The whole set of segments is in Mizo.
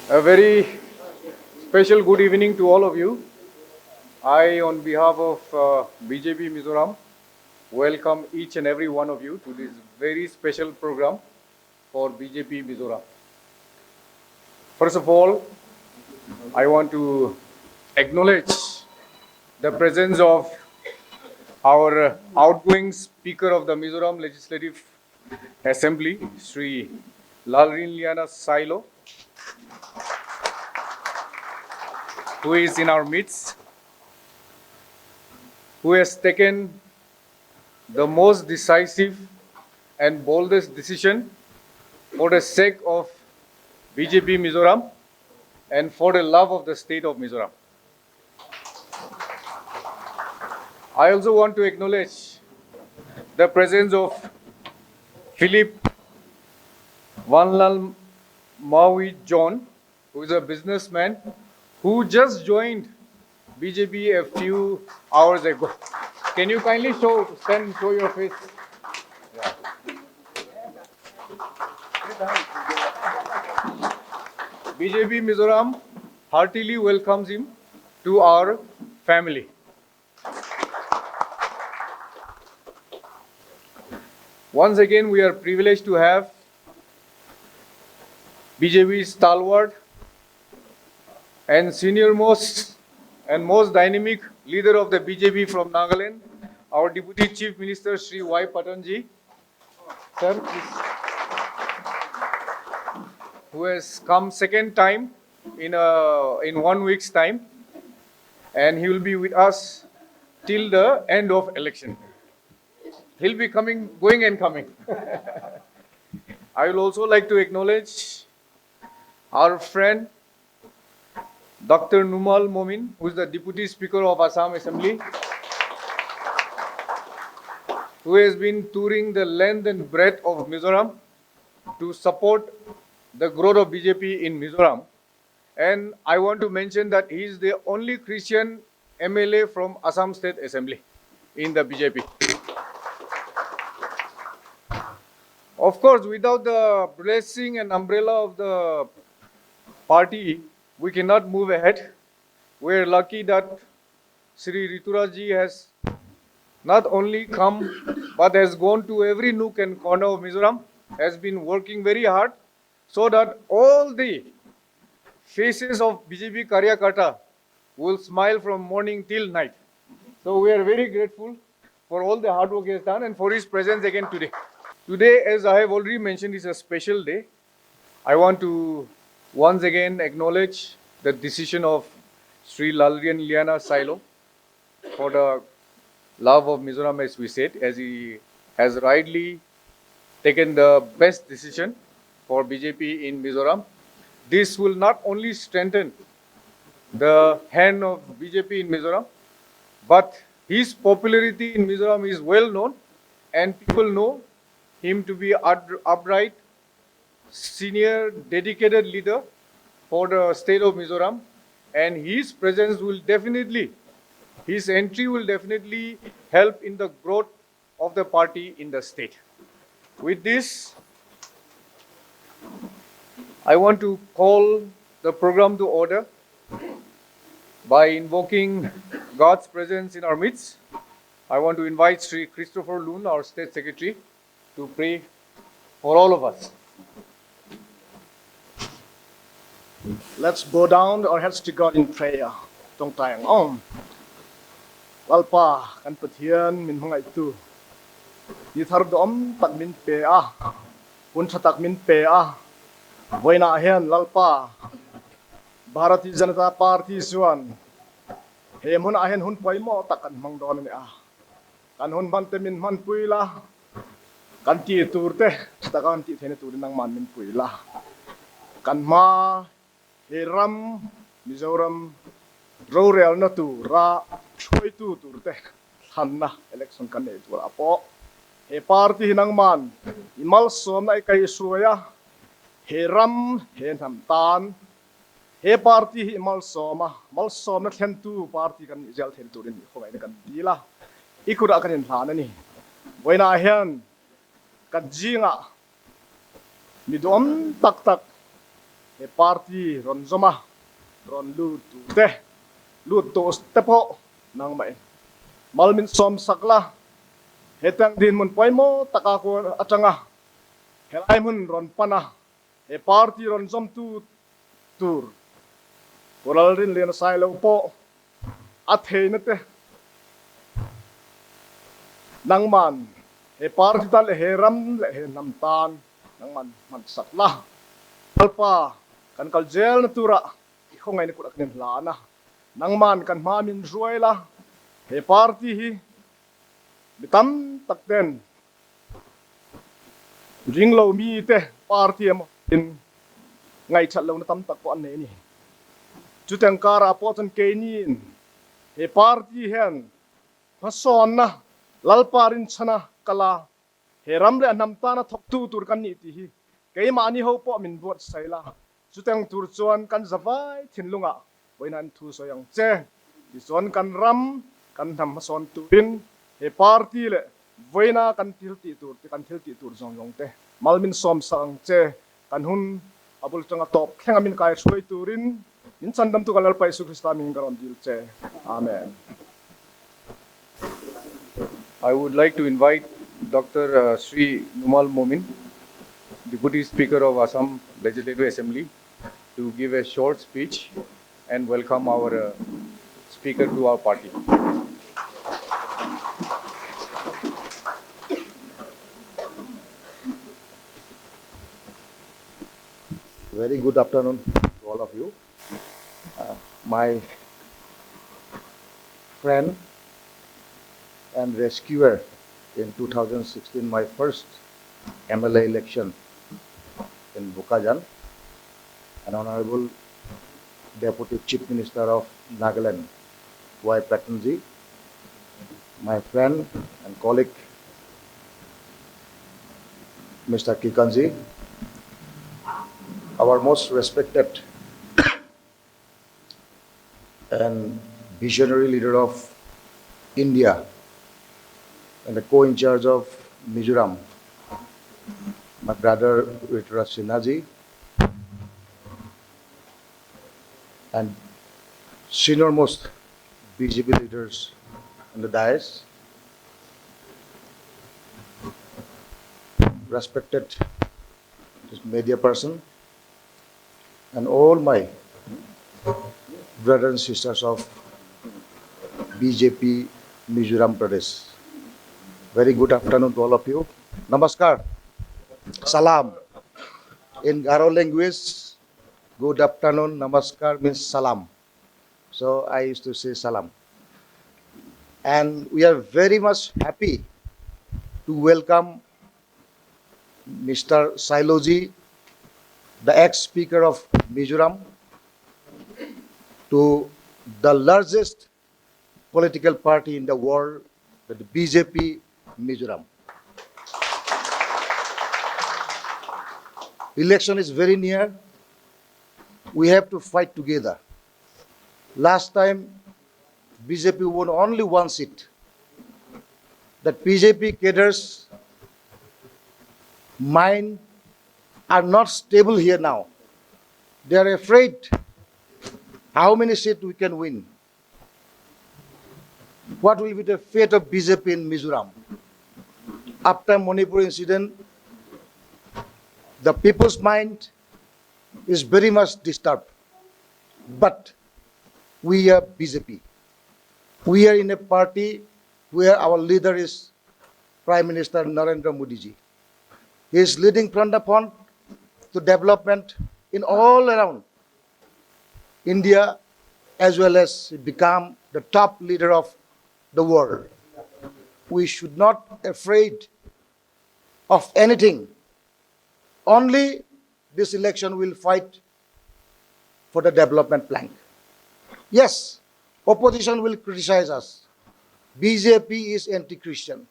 A very special good evening to all of you. I, on behalf of BJP Mizoram, welcome each and every one of you to this very special program for BJP Mizoram. First of all, I want to acknowledge the presence of our outgoing Speaker of the Mizoram Legislative Assembly, Sri Lalrinliana Sailo, who is in our midst, who has taken the most decisive and boldest decision for the sake of BJP Mizoram and for the love of the state of Mizoram. I also want to acknowledge the presence of Philip Vanlal Maui John, who is a businessman who just joined BJP a few hours ago. Can you kindly show, stand, show your face? Yeah. BJP Mizoram heartily welcomes him to our family. Once again, we are privileged to have BJP stalwart and senior most and most dynamic leader of the BJP from Nagaland, our Deputy Chief Minister Shri Y. Patton ji. Sir, please. Who has come second time in 1 week's time, and he will be with us till the end of election. He'll be coming, going and coming. I will also like to acknowledge our friend Dr. Numal Momin, who is the Deputy Speaker of Assam Assembly, who has been touring the length and breadth of Mizoram to support the growth of BJP in Mizoram. And I want to mention that he is the only Christian MLA from Assam State Assembly in the BJP. Of course, without the blessing and umbrella of the party, we cannot move ahead. We are lucky that Sri Rituraj ji has not only come but has gone to every nook and corner of Mizoram, has been working very hard so that all the faces of BJP Karyakarta will smile from morning till night. So we are very grateful for all the hard work he has done and for his presence again today. Today, as I have already mentioned, is a special day. I want to once again acknowledge the decision of Sri Lalrinliana Sailo for the love of Mizoram, as we said, as he has rightly taken the best decision for BJP in Mizoram. This will not only strengthen the hand of BJP in Mizoram, but his popularity in Mizoram is well known and people know him to be upright, senior, dedicated leader for the state of Mizoram, and his presence will definitely, his entry will definitely help in the growth of the party in the state. With this, I want to call the program to order by invoking God's presence in our midst. I want to invite Sri Christopher Loon, our State Secretary, to pray for all of us. Let's bow down our heads to God in prayer. Tong tayang om. Lalpa kan Pathian min hmangaih tu. Ni thar dawm tak min pe a. Hun tha tak min pe a. Vawiinah hian Lalpa Bharatiya Janata Party chuan he hmunah hian hun pawimawh tak kan hmang dawn a ni a. Kan hun hman te min hman pui la, kan tih tur te tha taka kan tih theihna turin nangman min pui la. Kan hma he ram Mizoram rorelna tura hruaitu tur te thlanna election kan nei turah pawh he party hi nangman i malsawmna i kaihhruai a, he ram he hnam tan He party hi malsawma, malsawmna thlentu party kan nih zel theih turin i khawngaihna kan dil a, i kutah kan inhlan a ni. Vawiinah hian kan zingah mi duhawm tak tak, He party rawn zawm a, rawn lut duh te, lut duh te pawh nangmah in mal min sawm sak la. Hetiang dinhmun pawimawh taka atanga helai hmun rawn pan a, he party rawn zawmtu tur Pu Lalrinliana Sailo pawh a theihna te nangman he party tan leh he ram leh he hnam tan nangman hman sak la. Lalpa kan kal zelna turah i khawngaihna kut a kan inhlan a, nangman kan hma min hruai la, he party hi mi tam tak ten Ringlo mite party emaw in ngaihchat lohna tam tak pawh an nei a ni. Chutiang karah pawh chuan keiniin he party hian hmasawnna Lalpa rinchhana kala he ram leh a hnam tana thawktu tur kan nih tih hi keimahni ho pawh min buatsaih la. Chutiang tur chuan kan zavai thinlungah vawiin an thu sawi ang che. Tichuan kan ram kan hnam hmasawn turin he party leh vawiina kan thil tih tur te kan thil tih tur zawng zawng te mal min sawm sak ang che. Kan hun a bul tanga tawp thlenga min kai hruai turin min chandamtu kan Lalpa Isu Krista min ka rawn dil che. Amen. I would like to invite Dr. Sri Numal Momin, Deputy Speaker of Assam Legislative Assembly, to give a short speech and welcome our speaker to our party. Very good afternoon to all of you. My friend and rescuer in 2016, my first MLA election in Bokajan, and Honorable Deputy Chief Minister of Nagaland, Y. Patton, my friend and colleague, Mr. Kikanji, our most respected and visionary leader of India and the co-in-charge of Mizoram, my brother Rituraj Sinhaji, and senior most BJP leaders on the dais, respected media person, and all my brothers and sisters of BJP Mizoram Pradesh. Very good afternoon to all of you. Namaskar. Salam. In Garo language, good afternoon, namaskar means salam. So I used to say salam. And we are very much happy to welcome Mr. Sailo, the ex-speaker of Mizoram, to the largest political party in the world, the BJP Mizoram. Election is very near. We have to fight together. Last time, BJP won only one seat. That BJP cadres' mind are not stable here now. They are afraid how many seats we can win. What will be the fate of BJP in Mizoram? After Manipur incident, the people's mind is very much disturbed. But we are BJP. We are in a party where our leader is Prime Minister Narendra Modi ji. He is leading from the front to development in all around India, as well as become the top leader of the world. We should not afraid of anything. Only this election will fight for the development plank. Yes, opposition will criticize us. BJP is anti-Christian.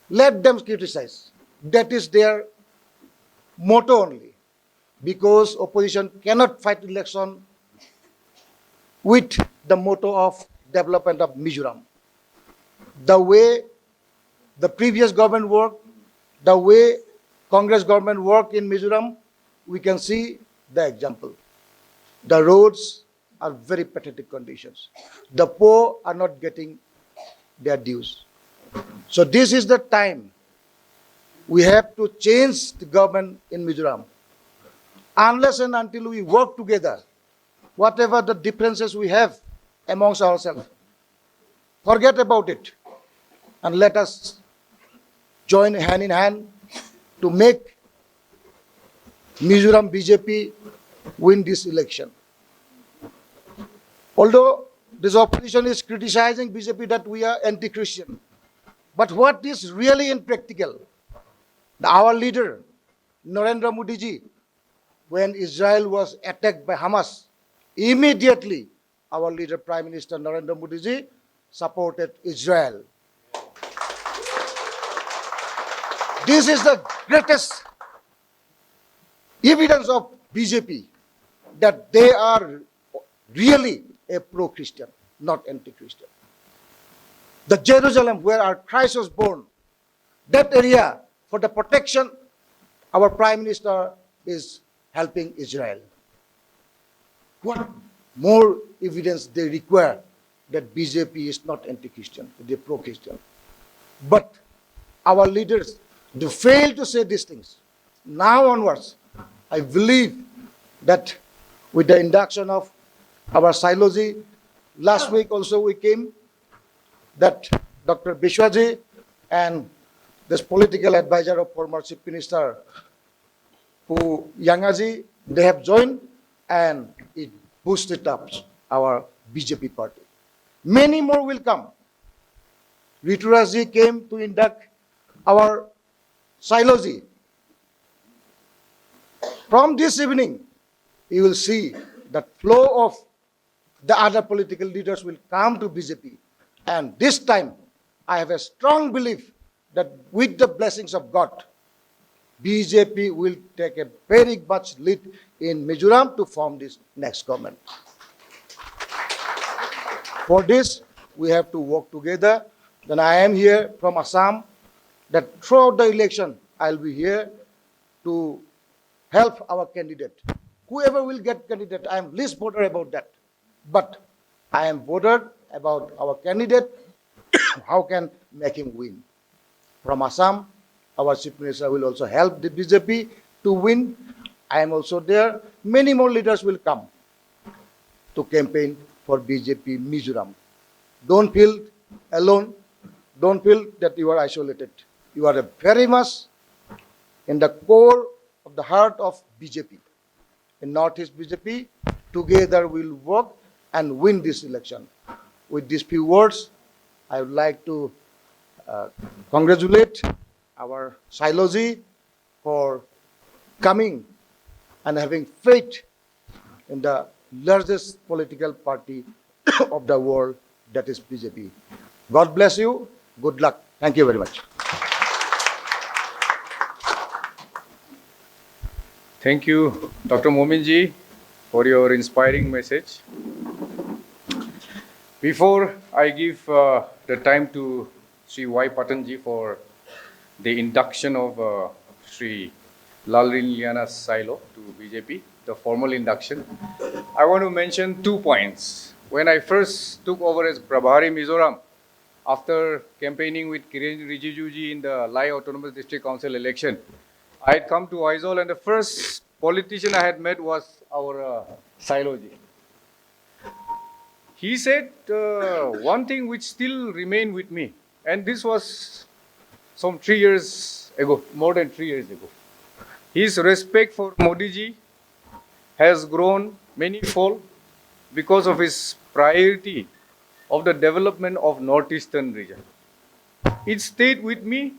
Let them criticize. That is their motto only. Because opposition cannot fight election with the motto of development of Mizoram. The way the previous government worked, the way Congress government worked in Mizoram, we can see the example. The roads are very pathetic conditions. The poor are not getting their dues. So this is the time we have to change the government in Mizoram. Unless and until we work together, whatever the differences we have amongst ourselves, forget about it and let us join hand in hand to make Mizoram BJP win this election. Although this opposition is criticizing BJP that we are anti-Christian, but what is really impractical? Our leader, Narendra Modi ji, when Israel was attacked by Hamas, immediately our leader, Prime Minister Narendra Modi ji, supported Israel. This is the greatest evidence of BJP that they are really a pro-Christian, not anti-Christian. The Jerusalem where our Christ was born, that area for the protection, our Prime Minister is helping Israel. What more evidence they require that BJP is not anti-Christian, they're pro-Christian. But our leaders, they fail to say these things. Now onwards, I believe that with the induction of our Sailo ji, last week also we came, that Dr. Bishwaji and this political advisor of former Chief Minister Pu Yangaji, they have joined and it boosted up our BJP party. Many more will come. Rituraj ji came to induct our Sailo ji. From this evening, you will see that flow of the other political leaders will come to BJP. And this time, I have a strong belief that with the blessings of God, BJP will take a very much lead in Mizoram to form this next government. For this, we have to work together. Then I am here from Assam, that throughout the election, I'll be here to help our candidate. Whoever will get candidate, I am least bothered about that. But I am bothered about our candidate, how can make him win. From Assam, our Chief Minister will also help the BJP to win. I am also there. Many more leaders will come to campaign for BJP Mizoram. Don't feel alone. Don't feel that you are isolated. You are very much in the core of the heart of BJP. In Northeast BJP, together we'll work and win this election. With these few words, I would like to congratulate our Sailo ji for coming and having faith in the largest political party of the world, that is BJP. God bless you. Good luck. Thank you very much. Thank you, Dr. Momin ji, for your inspiring message. Before I give the time to Sri Y. Pathan ji for the induction of Sri Lalrinliana Sailo to BJP, the formal induction, I want to mention 2 points. When I first took over as Prabhari Mizoram, after campaigning with Kiren Rijiju ji in the Lai Autonomous District Council election, I had come to Aizawl and the first politician I had met was our Sailo ji. He said one thing which still remained with me, and this was some 3 years ago, more than 3 years ago. His respect for Modi ji has grown many-fold because of his priority of the development of Northeastern region. It stayed with me.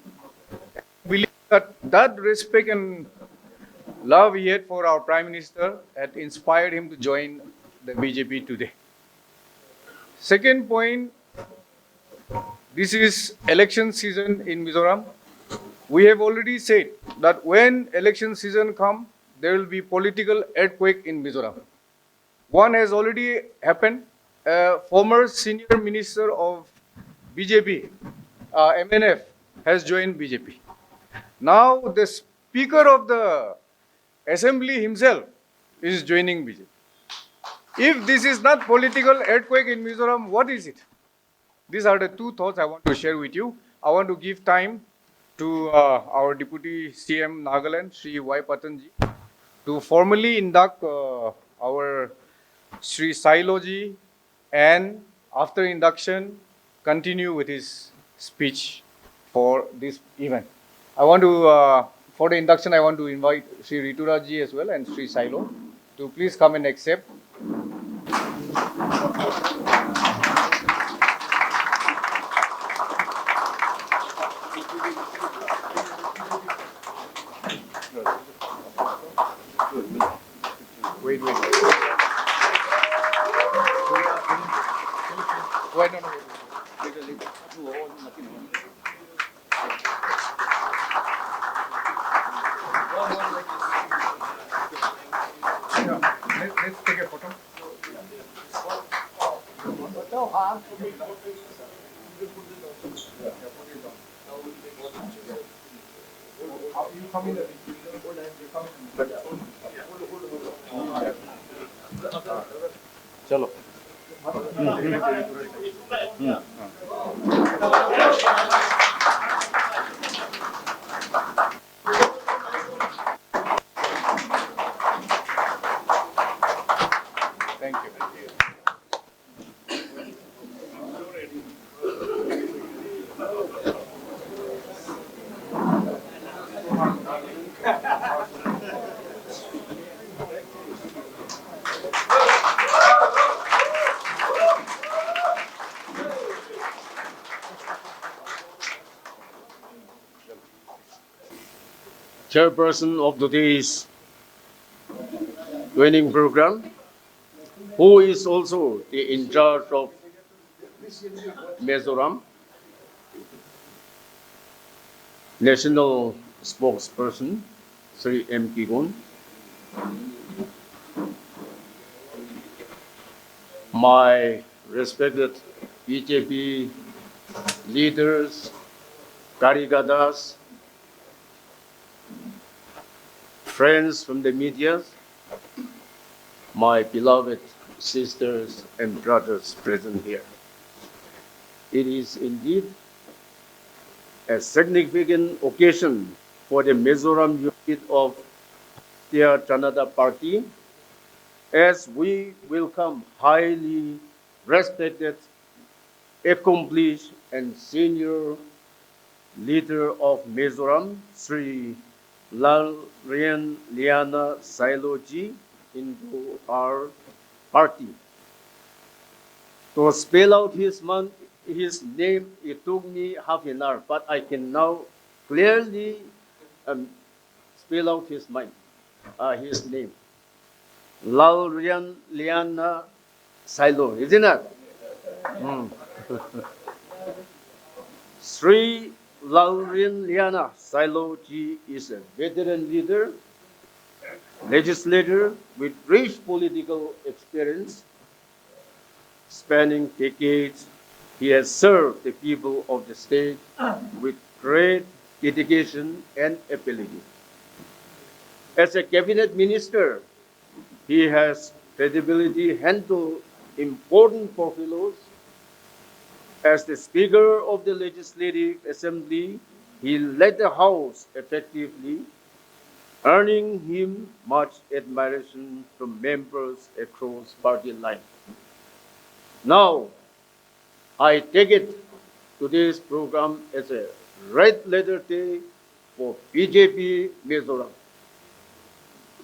I believe that that respect and love he had for our Prime Minister had inspired him to join the BJP today. Second point, this is election season in Mizoram. We have already said that when election season comes, there will be political earthquake in Mizoram. One has already happened. A former senior minister of BJP, MNF, has joined BJP. Now the speaker of the assembly himself is joining BJP. If this is not political earthquake in Mizoram, what is it? These are the two thoughts I want to share with you. I want to give time to our Deputy CM Nagaland, Shri Y. Patton ji, to formally induct our Shri Sailo ji, and after induction, continue with his speech for this event. I want to, for the induction, I want to invite Shri Rituraj ji as well and Shri Sailo to please come and accept. Wait, wait, wait. Wait, no, no, wait, wait. Yeah, let's take a photo. You come in. You come in. Chalo. Thank you. Chairperson of today's training program, who is also the in charge of Mizoram, National Spokesperson, Sri M. Kikon, my respected BJP leaders, Karyakartas, friends from the media, my beloved sisters and brothers present here. It is indeed a significant occasion for the Mizoram unit of the Janata Party, as we welcome highly respected, accomplished, and senior leader of Mizoram, Sri Lalrinliana Sailo ji, into our party. To spell out his name, it took me half an hour, but I can now clearly spell out his name. Lalrinliana Sailo, isn't it? Sri Lalrinliana Sailo ji is a veteran leader, legislator with rich political experience spanning decades. He has served the people of the state with great dedication and ability. As a cabinet minister, he has credibility handled important portfolios. As the Speaker of the Legislative Assembly, he led the House effectively, earning him much admiration from members across party lines. Now, I take it today's program as a red letter day for BJP Mizoram.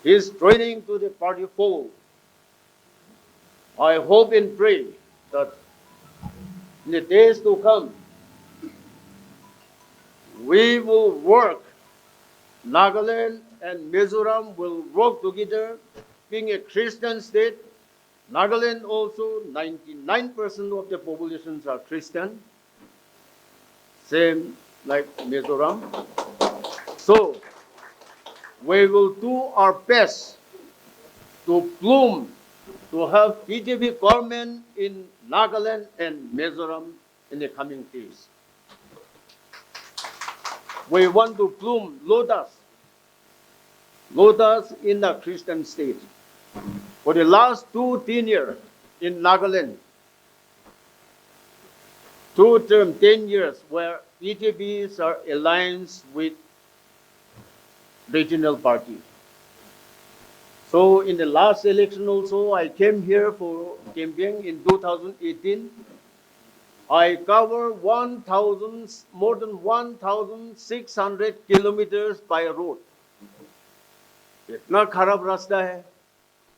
His joining to the party fold. I hope and pray that in the days to come, we will work, Nagaland and Mizoram will work together, being a Christian state. Nagaland also, 99% of the populations are Christian, same like Mizoram. So, we will do our best to bloom, to have BJP government in Nagaland and Mizoram in the coming days. We want to bloom lotus, lotus in the Christian state. For the last two tenure in Nagaland, two term, 10 years, where BJPs are alliance with regional party. So in the last election also, I came here for campaign in 2018. I cover 1,000, more than 1,600 kilometers by road. इतना खराब रास्ता है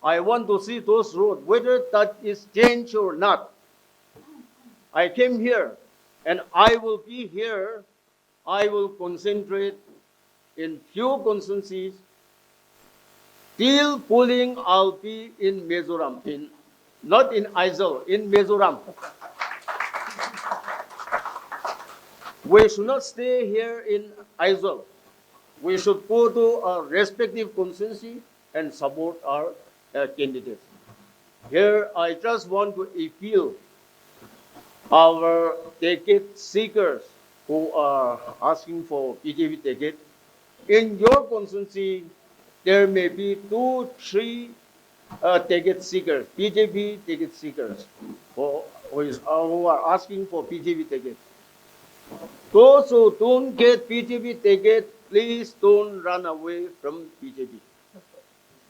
I want to see those roads, whether that is changed or not. I came here and I will be here. I will concentrate in few constituencies. Till polling, I'll be in Mizoram, in, not in Aizawl, in Mizoram. We should not stay here in Aizawl. We should go to our respective constituency and support our candidates. Here, I just want to appeal our ticket seekers who are asking for BJP ticket. In your constituency, there may be two, three ticket seekers, BJP ticket seekers, who, who, is, who are asking for BJP ticket. Those who don't get BJP ticket, please don't run away from BJP.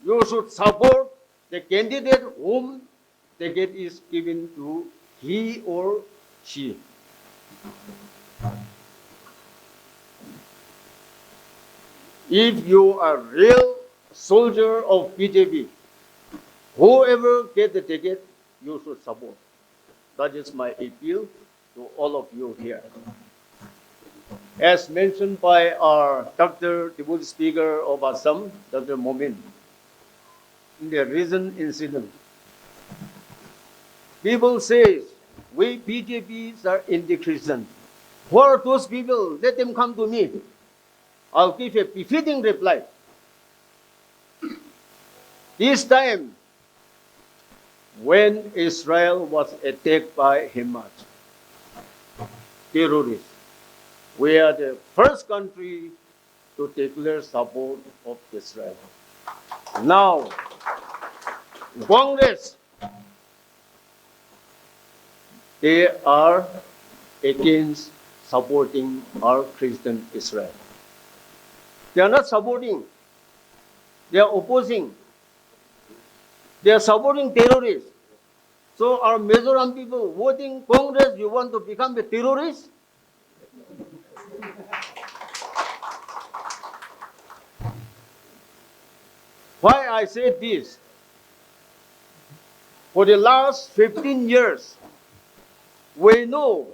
You should support the candidate whom ticket is given to he or she. If you are real soldier of BJP, whoever get the ticket, you should support. That is my appeal to all of you here. As mentioned by our Dr. Deputy Speaker of Assam, Dr. Momin, in the recent incident, people say we BJPs are anti-Christian. Who are those people? Let them come to me. I'll give a befitting reply. This time, when Israel was attacked by Hamas, terrorists, we are the first country to declare support of Israel. Now, Congress, they are against supporting our Christian Israel. They are not supporting, they are opposing. They are supporting terrorists. So our Mizoram people voting Congress, you want to become a terrorist? Why I say this? For the last 15 years, we know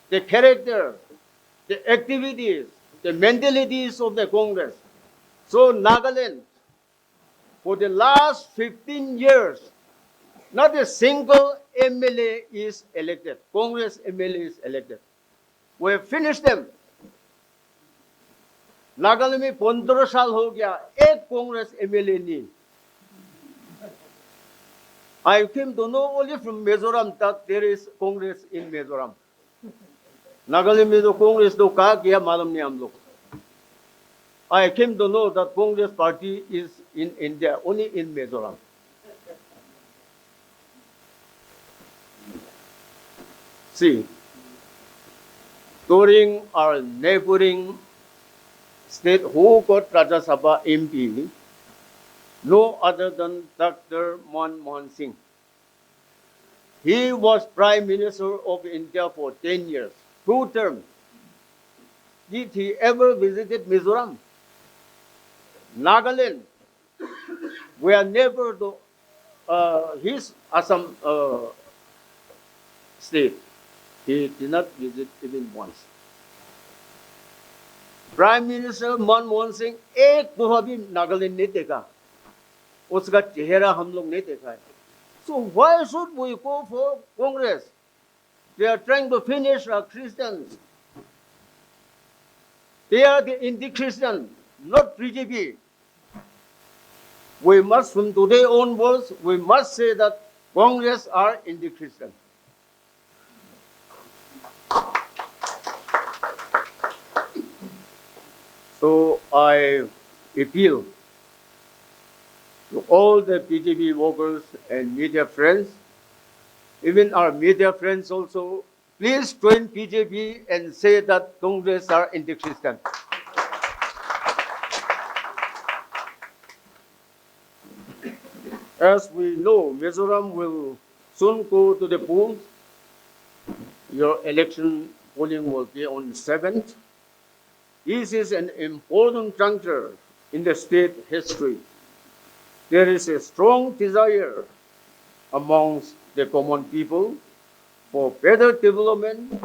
the character, the activities, the mentalities of the Congress. So Nagaland, for the last 15 years, not a single MLA is elected. Congress MLA is elected. We have finished them. Nagaland में पंद्रह साल हो गया एक कांग्रेस MLA नहीं I came to know only from Mizoram that there is Congress in Mizoram. Nagaland में तो कांग्रेस तो कहा गया मालूम नहीं हम लोग I came to know that Congress party is in India, only in Mizoram. See, during our neighboring state who got Rajya Sabha MP, no other than Dr. Manmohan Singh. He was Prime Minister of India for 10 years, two terms. Did he ever visited Mizoram? Nagaland, we are neighbor to his Assam state. He did not visit even once. Prime minister Manmohan Singh एक दफा भी नागालैंड नहीं देखा उसका चेहरा हम लोग नहीं देखा है So why should we go for Congress? They are trying to finish our Christians. They are the anti-Christian, not BJP. We must, from today onwards, we must say that Congress are anti-Christian. So I appeal To all the BJP workers and media friends, even our media friends also, please join BJP and say that Congress are anti-Christian. As we know, Mizoram will soon go to the polls. Your election polling will be on 7th. This is an important juncture in the state history. There is a strong desire amongst the common people for better development,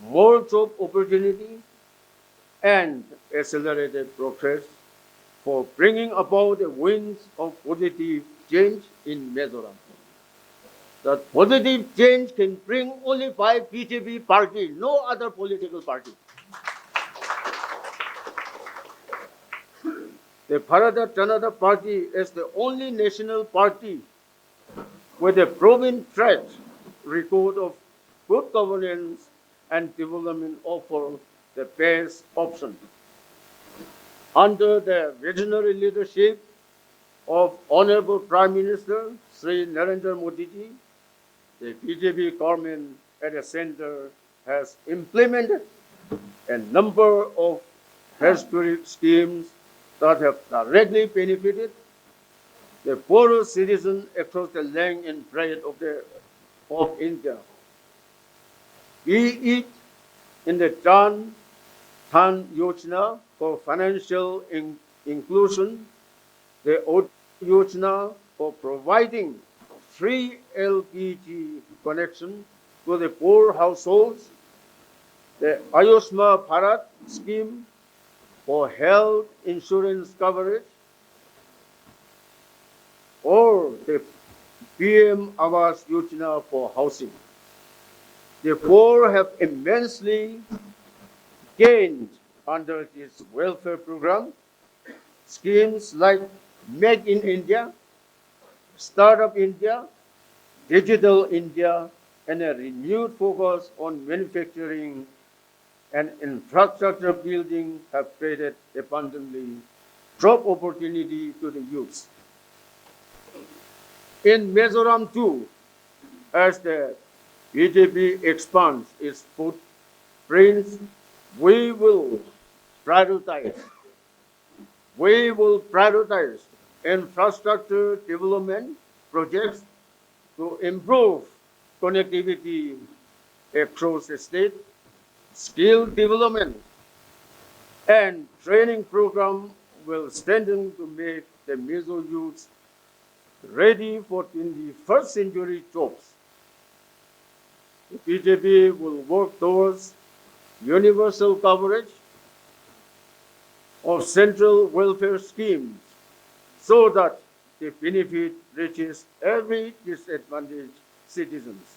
more job opportunity, and accelerated progress for bringing about the winds of positive change in Mizoram. That positive change can bring only by BJP party, no other political party. The Bharatiya Janata Party is the only national party with a proven track record of good governance and development offer the best option. Under the visionary leadership of Honorable Prime Minister Sri Narendra Modi ji, the BJP government at the center has implemented a number of historic schemes that have directly benefited the poorest citizens across the length and breadth of India. Be it in the Jan Dhan Yojana for financial inclusion, the O Yojana for providing free LPG connection to the poor households, the Ayushman Bharat scheme for health insurance coverage, or the PM Awas Yojana for housing. The poor have immensely gained under this welfare program. Schemes like Make in India, Startup India, Digital India, and a renewed focus on manufacturing and infrastructure building have created abundantly job opportunity to the youth. In Mizoram too, as the BJP expands its footprints, we will prioritize. We will prioritize infrastructure development projects to improve connectivity across the state, skill development and training program will strengthen to make the Mizo youths ready for 21st century jobs. The BJP will work towards universal coverage of central welfare schemes so that the benefit reaches every disadvantaged citizens.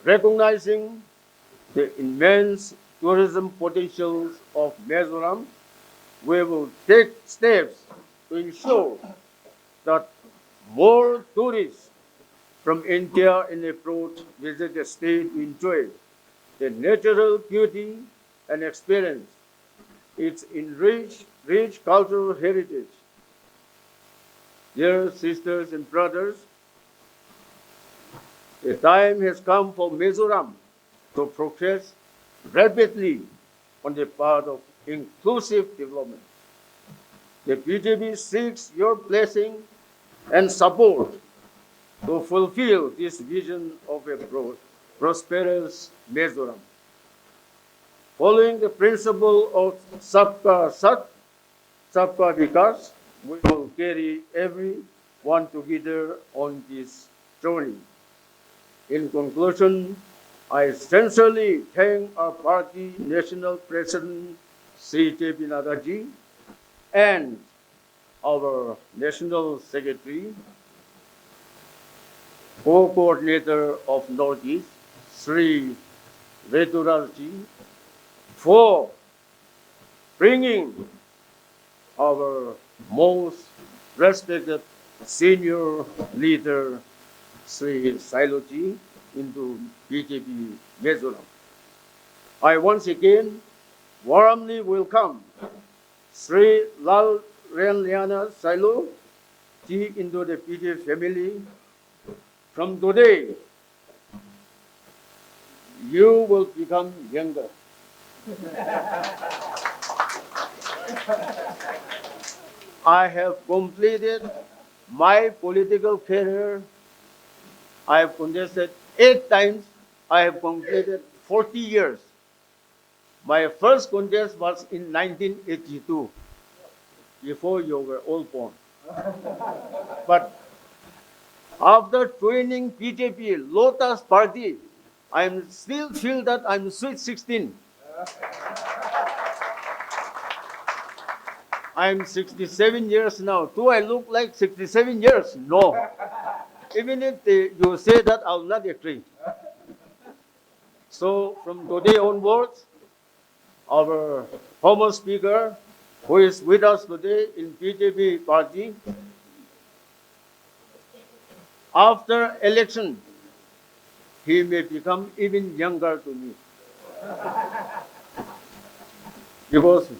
Recognizing the immense tourism potentials of Mizoram, we will take steps to ensure that more tourists from India and abroad visit the state to enjoy the natural beauty and experience its enriched, rich cultural heritage. Dear sisters and brothers, the time has come for Mizoram to progress rapidly on the path of inclusive development. The BJP seeks your blessing and support to fulfill this vision of a prosperous Mizoram. Following the principle of Sabka Sat, Sabka Vikas, we will carry everyone together on this journey. In conclusion, I sincerely thank our party national president, Sri J.P. Nadda ji, and our national secretary, co-coordinator of Northeast, Sri Rituraj ji, for bringing our most respected senior leader, Sri Sailo ji, into BJP Mizoram. I once again warmly welcome Sri Lalrinliana Sailo ji into the BJP family, from today, you will become younger. I have completed my political career. I have contested 8 times. I have completed 40 years. My first contest was in 1982, before you were all born. But after joining BJP, Lotus Party, I am still feel that I'm sweet 16. I'm 67 years now. Do I look like 67 years? No. Even if you say that, I'll not agree. So from today onwards, our former speaker, who is with us today in BJP party, after election, he may become even younger to me. Because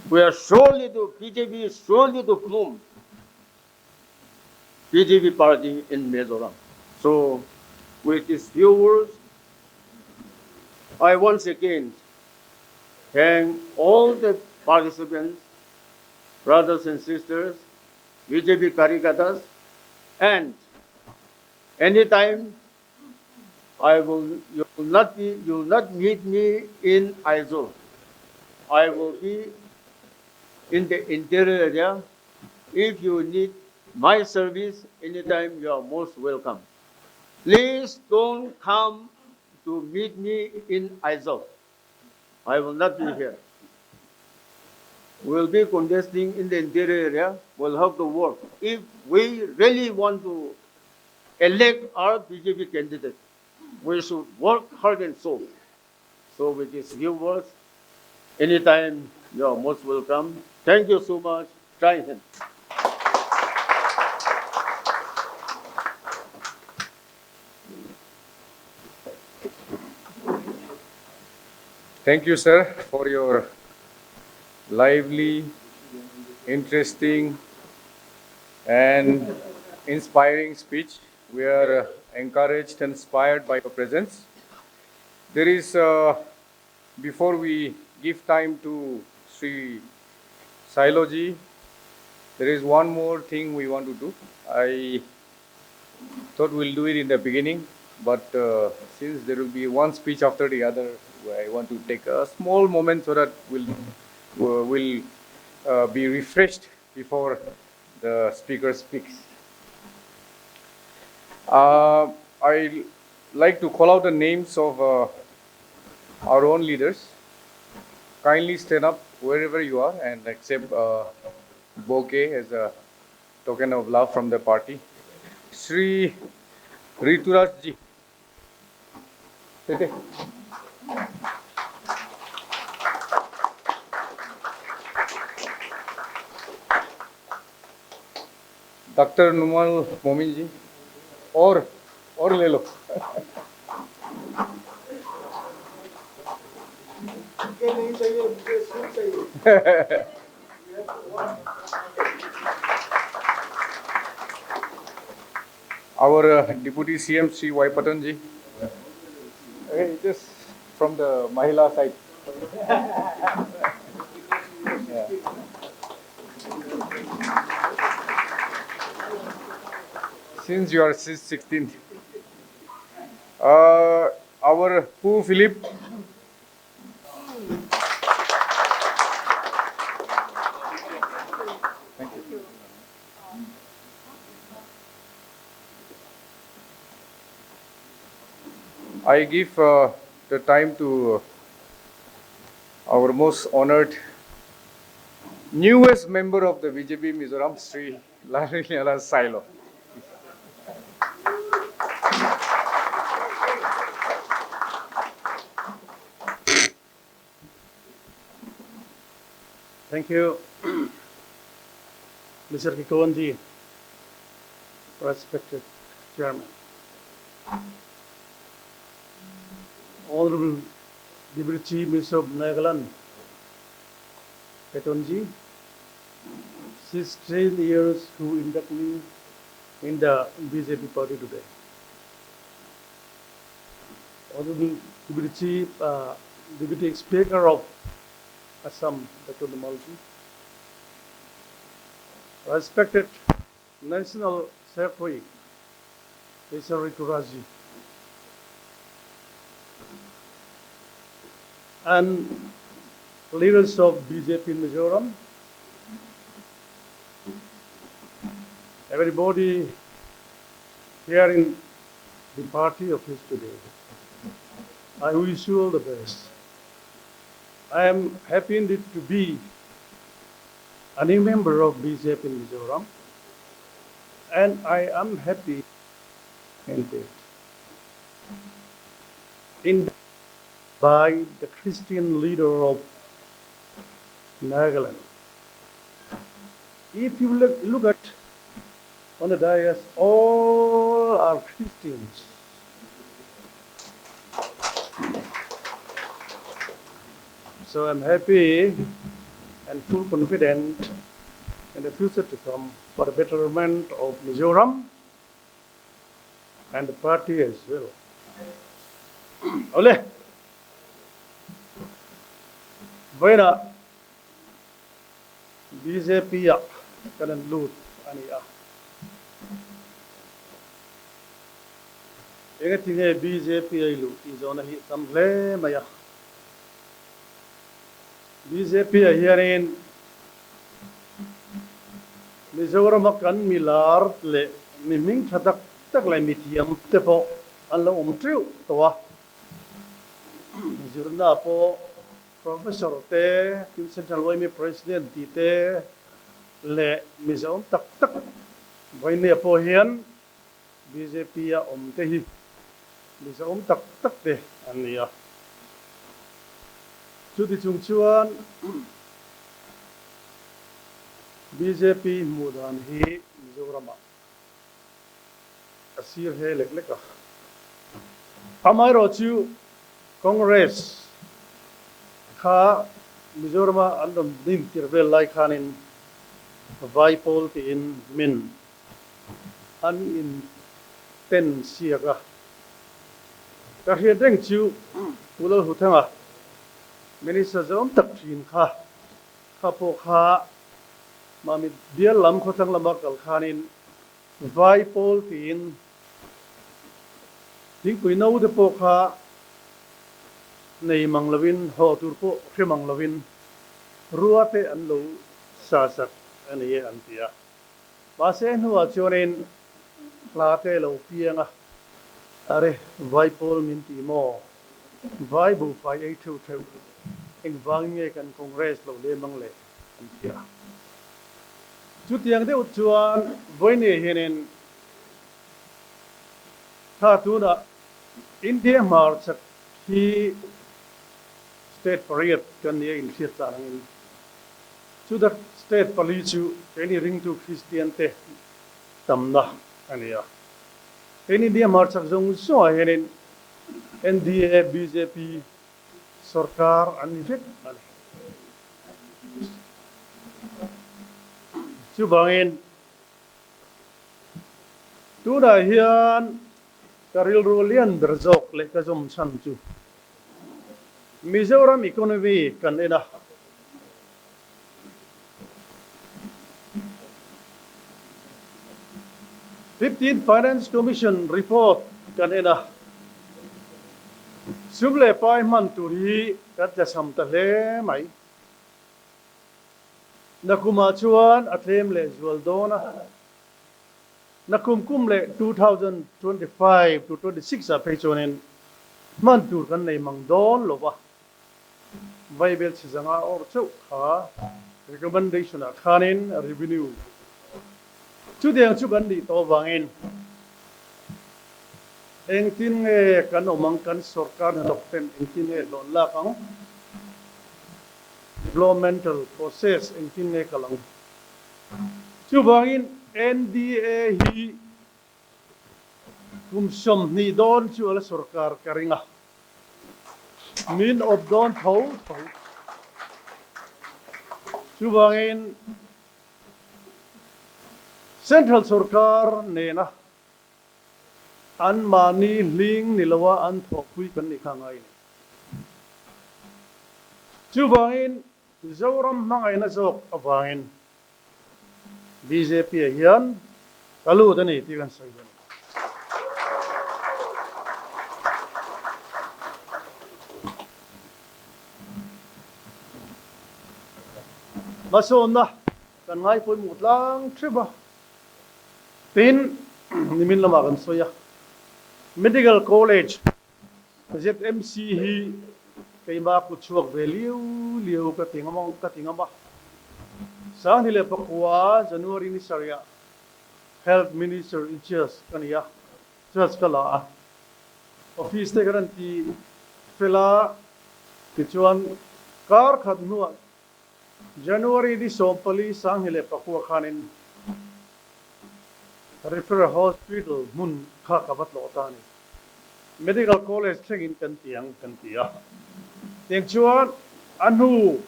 we are surely to, BJP is surely to bloom BJP party in Mizoram. So with these few words, I once again thank all the participants, brothers and sisters, BJP Karyakartas, and anytime I will, you will not be, you will not meet me in Aizawl. I will be in the interior area. If you need my service, anytime you are most welcome. Please don't come to meet me in Aizawl. I will not be here. We will be contesting in the interior area. We'll have to work. If we really want to elect our BJP candidate, we should work hard and so. So with these few words, anytime you are most welcome. Thank you so much. Jai Hind. Thank you, sir, for your lively, interesting, and inspiring speech. We are encouraged and inspired by your presence. Before we give time to Sri Sailo ji, there is one more thing we want to do. I thought we'll do it in the beginning, but since there will be one speech after the other, I want to take a small moment so that we'll be refreshed before the speaker speaks. I like to call out the names of our own leaders. Kindly stand up wherever you are and accept bouquet as a token of love from the party. Sri Rituraj ji. Tete. Doctor Numal Momin ji. और ले लो। नहीं चाहिए, मुझे सूट चाहिए। Our Deputy CM Sri Y Patton ji. Okay, just from the Mahila side. Yeah. Since you are 16. Our Pu Philip. Thank you. I give the time to our most honored newest member of the BJP Mizoram, Sri Lalrinliana Sailo. Thank you, Mr. Kikon ji, respected Chairman. Honorable Deputy Chief Minister of Nagaland, Patton ji, 16 years who induct me in the BJP party today. Honorable Deputy Chief, Deputy Speaker of Assam, Dr. Numal-ji, respected National Secretary, Mr. Rituraj ji, and leaders of BJP in Mizoram, everybody here in the party office today. I wish you all the best. I am happy indeed to be a new member of BJP in Mizoram, and I am happy indeed. In by the Christian leader of Nagaland. If you look at on the dais, all are Christians. So I'm happy and full confident in the future to come for the betterment of Mizoram and the party as well. Ole! Vawiinah BJP-ah kan an lut a ni a. Engati nge BJP a i luh tih zawhna hi tam hle mai a. BJP-ah hianin Mizorama kan mi lar leh mi hming tha tak tak leh mi thiam te pawh an lo awm teuh tawh a. Zirna pawh Professor te, tin Central YMA President tih te leh Mizo tak tak vawinia pawh hian BJP-a awm te hi Mizo tak tak te an ni a. Chuti chung chuan BJP hmuh dan hi Mizoramah a sir hle lek lek a. Amaherawh chu Congress kha Mizorama an rawn din tir vel lai khanin Vai pawl tiin min an in ten siak a. Ka hriat reng chu Pu Lalhuthanga Minister zawm tak thin kha kha pawh kha Mami bial lam khawthlang lama kal khanin Vai pawl tiin thingpui no te pawh kha nei mang lovin haw tur pawh hre mang lovin rua te an lo sa sak a ni e an ti a. Mahse hnuah chuanin hla te lo piang a, Are vai pawl min ti maw? Vai buhfai ei theuh theuh engvangin nge kan Congress lo lem ang le? an ti a. Chutiang deuh chuan vawinia hianin thla tunah India hmarchhak hi state pariat kan nia inhriat tlan angin chuta state pali chu keini ringtu Kristian te tamna a ni a. Keini India hmarchhak zawng zawngah hianin NDA, bjp Sorkar an ni vek a ni. Chuvangin tunah hian ka rilru lian ber zawk leh ka zawm chhan chu Mizoram economy kan en a. Fifteenth Finance Commission report kan en a, sum leh pai hman tur hi kan tlachham ta hle mai. Nakumah chuan a tlem leh zual dawn a, nakum kum leh 2025 to 26 ah phei chuanin hman tur kan nei mang dawn lo va. Vaibel chhe zanga awr chauh kha recommendation ah khanin revenue chutiang chu kan nih tawh avangin engtin nge kan awm ang, kan sorkar hnathawk ten engtin nge hlawn lak ang, developmental process engtin nge kal ang. Chuvangin NDA hi kum 20 dawn chu a la sorkar ka ring a. Min awp dawn tho tho. Chuvangin Central sorkar nena anmahni hling ni loa an thawhpui kan nih kha ngai a ni. Chuvangin Zoram hmangaihna zawk avangin bjp ah hian ka lut a ni tih kan sawi dawn a ni. Hmasawnna kan ngai pawimawh tlang theuh a, tin nimin lamah kan sawi a, Medical College ZMC hi keimah kut chhuak ve liu liu ka ti ngam ka ti ngam a. 2009 January ni sarih ah Health Minister in charge ka ni a, charge ka la a. Office te ka rawn ti fel a, tichuan kar khat hnuah January ni 14 2009 khanin Referral Hospital hmun kha ka va tlawh ta a ni. Medical College thlengin kan ti ang kan ti a. Tiang chuan a hnu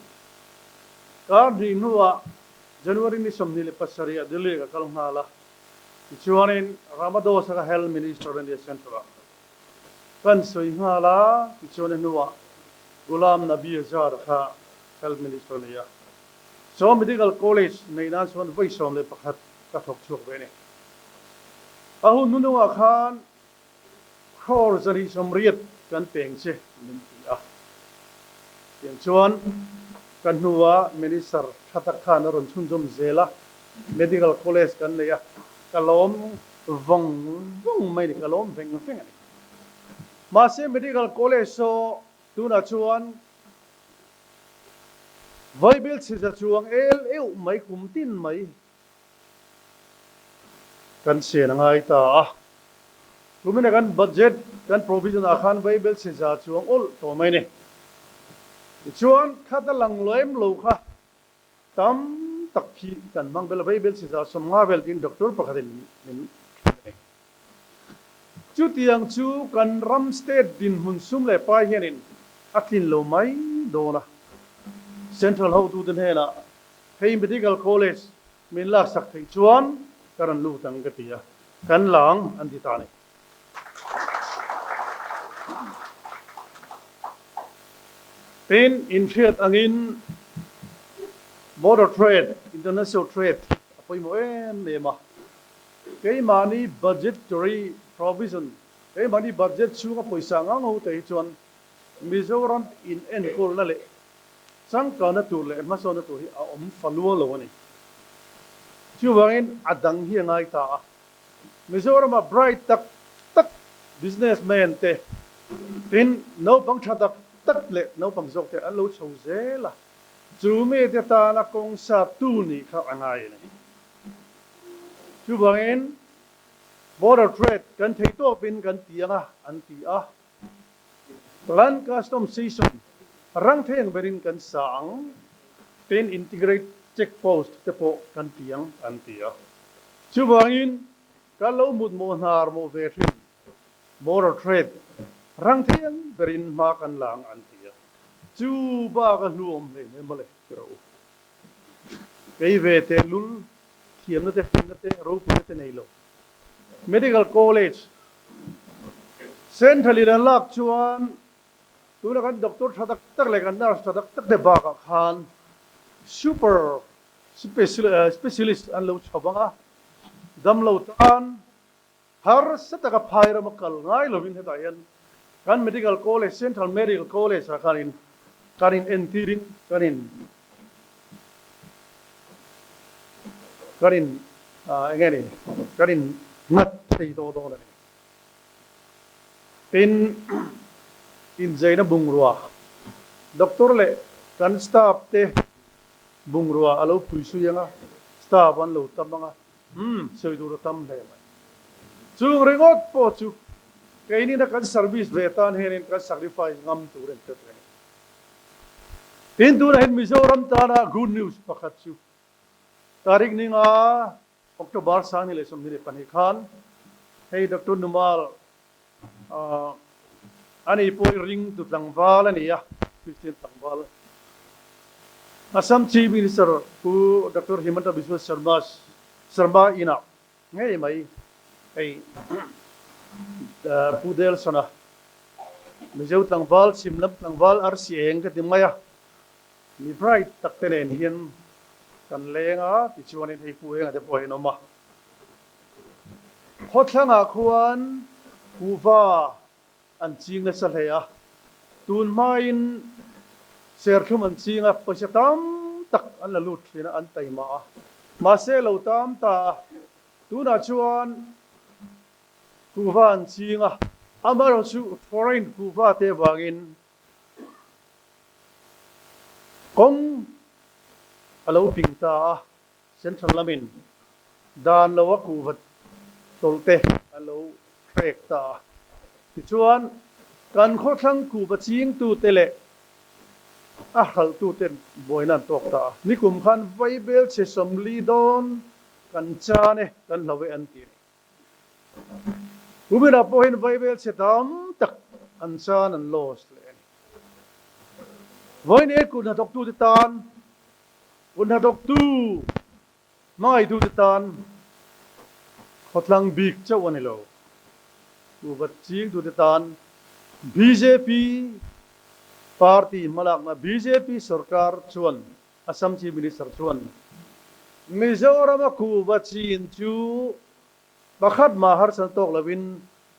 kar hnih hnuah January ni 27 ah Delhi ka kal nghal a. Tichuanin Ramadoss a Health Minister a nia Central ah kan sawi nghal a. Tichuan a hnuah Ghulam Nabi Azad kha Health Minister a ni a. Chaw Medical College neih nan chuan vawi 11 ka thawk chhuak ve a ni. A hun hnunungah khan crore 180 kan peng che min ti a. Tiang chuan ka hnua Minister tha tak khan a rawn chhunzawm zel a, Medical College kan nei a, ka lawm vawng vawng mai a ni, ka lawm veng veng a ni. Mahse Medical College saw tunah chuan Vaibel chhiza chuang el euh mai kum tin mai kan sian a ngai ta a. Tumina kan budget kan provision ah khan Vaibel chhiza chuang awlh tawh mai ni. Tichuan khat a lang lem lo kha tam tak khi kan hmang bel a, Vaibel chhiza 50 vel tiin doctor pakhatin min hrilh a ni. Chutiang chu kan ram state dinhmun sum leh pai hianin a tlin lo mai dawn a. Central hotute hnenah hei Medical College min laksak theih chuan ka rawn lut ang ka ti a, kan la ang an ti ta a ni. Tin, inhriat angin border trade, international trade a pawimawh em em a. Keimahni budgetary provision, keimahni budget chhunga pawisa ngang ho te hi chuan Mizoram in enkawlna leh changkanna tur leh hmasawnna tur hi a awm fa lua lo a ni. Chuvangin a dang hi a ngai ta a. Mizorama bright tak tak businessman te tin naupang tha tak tak leh naupang zawk te an lo chho zel a, chu mite tana kawng sat tu nih kha a ngai a ni. Chuvangin border trade kan thei tawpin kan ti ang a, an ti a. Land Custom Station rang thei ang berin kan sa ang, tin integrate check post te pawh kan ti ang, an ti a. Chuvangin kan lo mut mawh hnar mawh ve thin border trade rang thei ang berin hma kan la ang, an ti a. Chu bak a hluawm hle hle mawle ti rawh u. Kei ve teh lul thiamna te finna te ropuina te nei lo. Medical College Central in an lak chuan tuna kan doctor tha tak tak leh kan nurse tha tak tak te bakah khan super specialist an lo chho vang a, damlo tan harsa taka phai rama kal ngai lovin hetah hian kan Medical College, Central Medical College ah khanin kan in entirin kan in kan in eng nge ni kan in nghat thei daw dawn a ni. Tin, incheina bungrua doctor leh kan staff te bungrua a lo pui sui ang a, staff an lo tam ang a, Umm, sawi tur a tam hle mai. Chung ringawt pawh chu keinina kan service ve tan hianin kan sacrifice ngam tur a ni tlat reng a ni. Tin, tunah hian Mizoram tana good news pakhat chu tarik ninga October 2022 khan hei Doctor Numal ani pawh i ringtu tlangval a ni a, Christian tlangval. Assam Chief Minister Pu Doctor Himanta Biswa Sarma Sarma inah. Ngei mai hei Pu Delsona Mizo tlangval chhim lam tlangval arsi eng ka ti mai a, mi bright tak te nen hian kan leng a tichuanin hei Pu Enga te pawh hi an awm a. Khawthlangah khuan kuhva an ching nasa hle a, tun hmain serthlum an ching a, pawisa tam tak an la lut thin a, an taima a, mahse lo tam ta a, tunah chuan kuhva an ching a, amaherawhchu foreign kuhva te vangin kawng a lo ping ta a, Central lamin dan lo a kuhva tawlh te a lo hrek ta a. Tichuan, kan khawthlang kuhva chingtute leh a hralhtuten buaina an tawk ta a. Nikum khan Vaibel chhe 40 dawn kan chan e, kan hlo e an ti a ni. Kuminah pawhin Vaibel chhe tam tak an chan an loss leh a ni. Vawiin kut hnathawktute tan Kut hnathawktu hmangaihtute tan khawtlang bik chauh a ni lo. Kuhva chingtute tan bjp party hmalakna bjp sorkar chuan Assam Chief Minister chuan Mizorama kuhva chin chu pakhat mah harsatna tawk lovin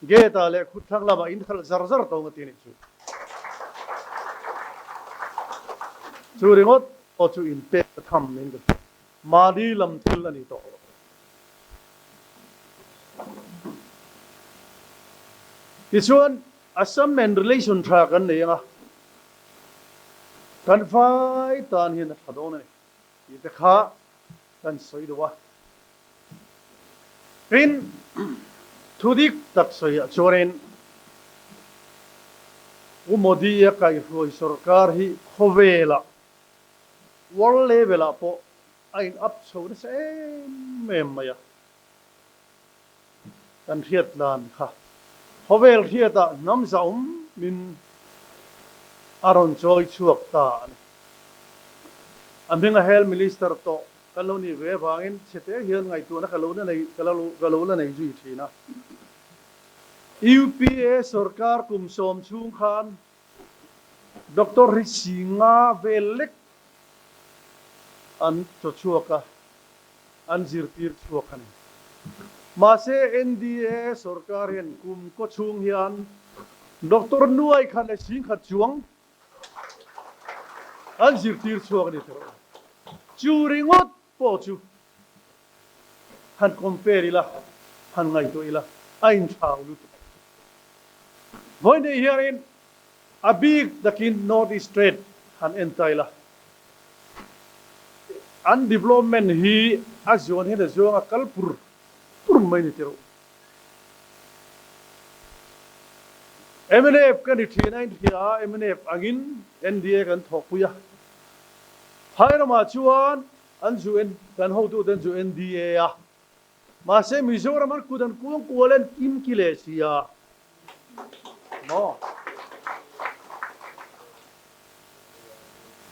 gate ah leh khuthlang lamah in khalh zar zar tawng a ti a nih chu. Chu ringawt pawh chu in pek a tham in ka hria. Mahni lam thil a ni tawh lo. Tichuan Assam nen relation tha kan nei anga kan fai tan hian a tha dawn a ni tih te kha kan sawi duh a. Tin, thu dik tak sawiah chuanin Pu Modi-a kaihhruai sorkar hi khawvelah, world level-ah pawh a in up chho nasa em em mai a. Kan hriat lan kha khawvel hriatah hnam zaumin a rawn chawi chhuak ta a ni. A hminga Health Minister tawh Kan lo nih ve avangin chhete hian ngaihtuahna ka lo la nei ka lo la nei zui thin a. UPA sorkar kum 10 chhung khan Doctor hi singa vel lek an chaw chhuak a, an zirtir chhuak a ni. Mahse NDA sorkar hian kum kaw chhung hian Doctor nuai khat leh 10,000 chuang An zirtir chhuak a ni tawh. Chu ringawt pawh chu han compare ila, han ngaihtuah ila, a inthlau lutuk. Vawiin hianin a bik takin North East Trade han en ta ila, an development hi a zuan hian a zuang a kal pur pur mai ni tawh. Mnf ka ni thin a inhria a, mnf angin NDA kan thawkpui a. Phai ramah chuan an zu en, kan hotute an zu NDA a. Mahse Mizoram an kut an kuang kual an kim ki leh si a. Maw?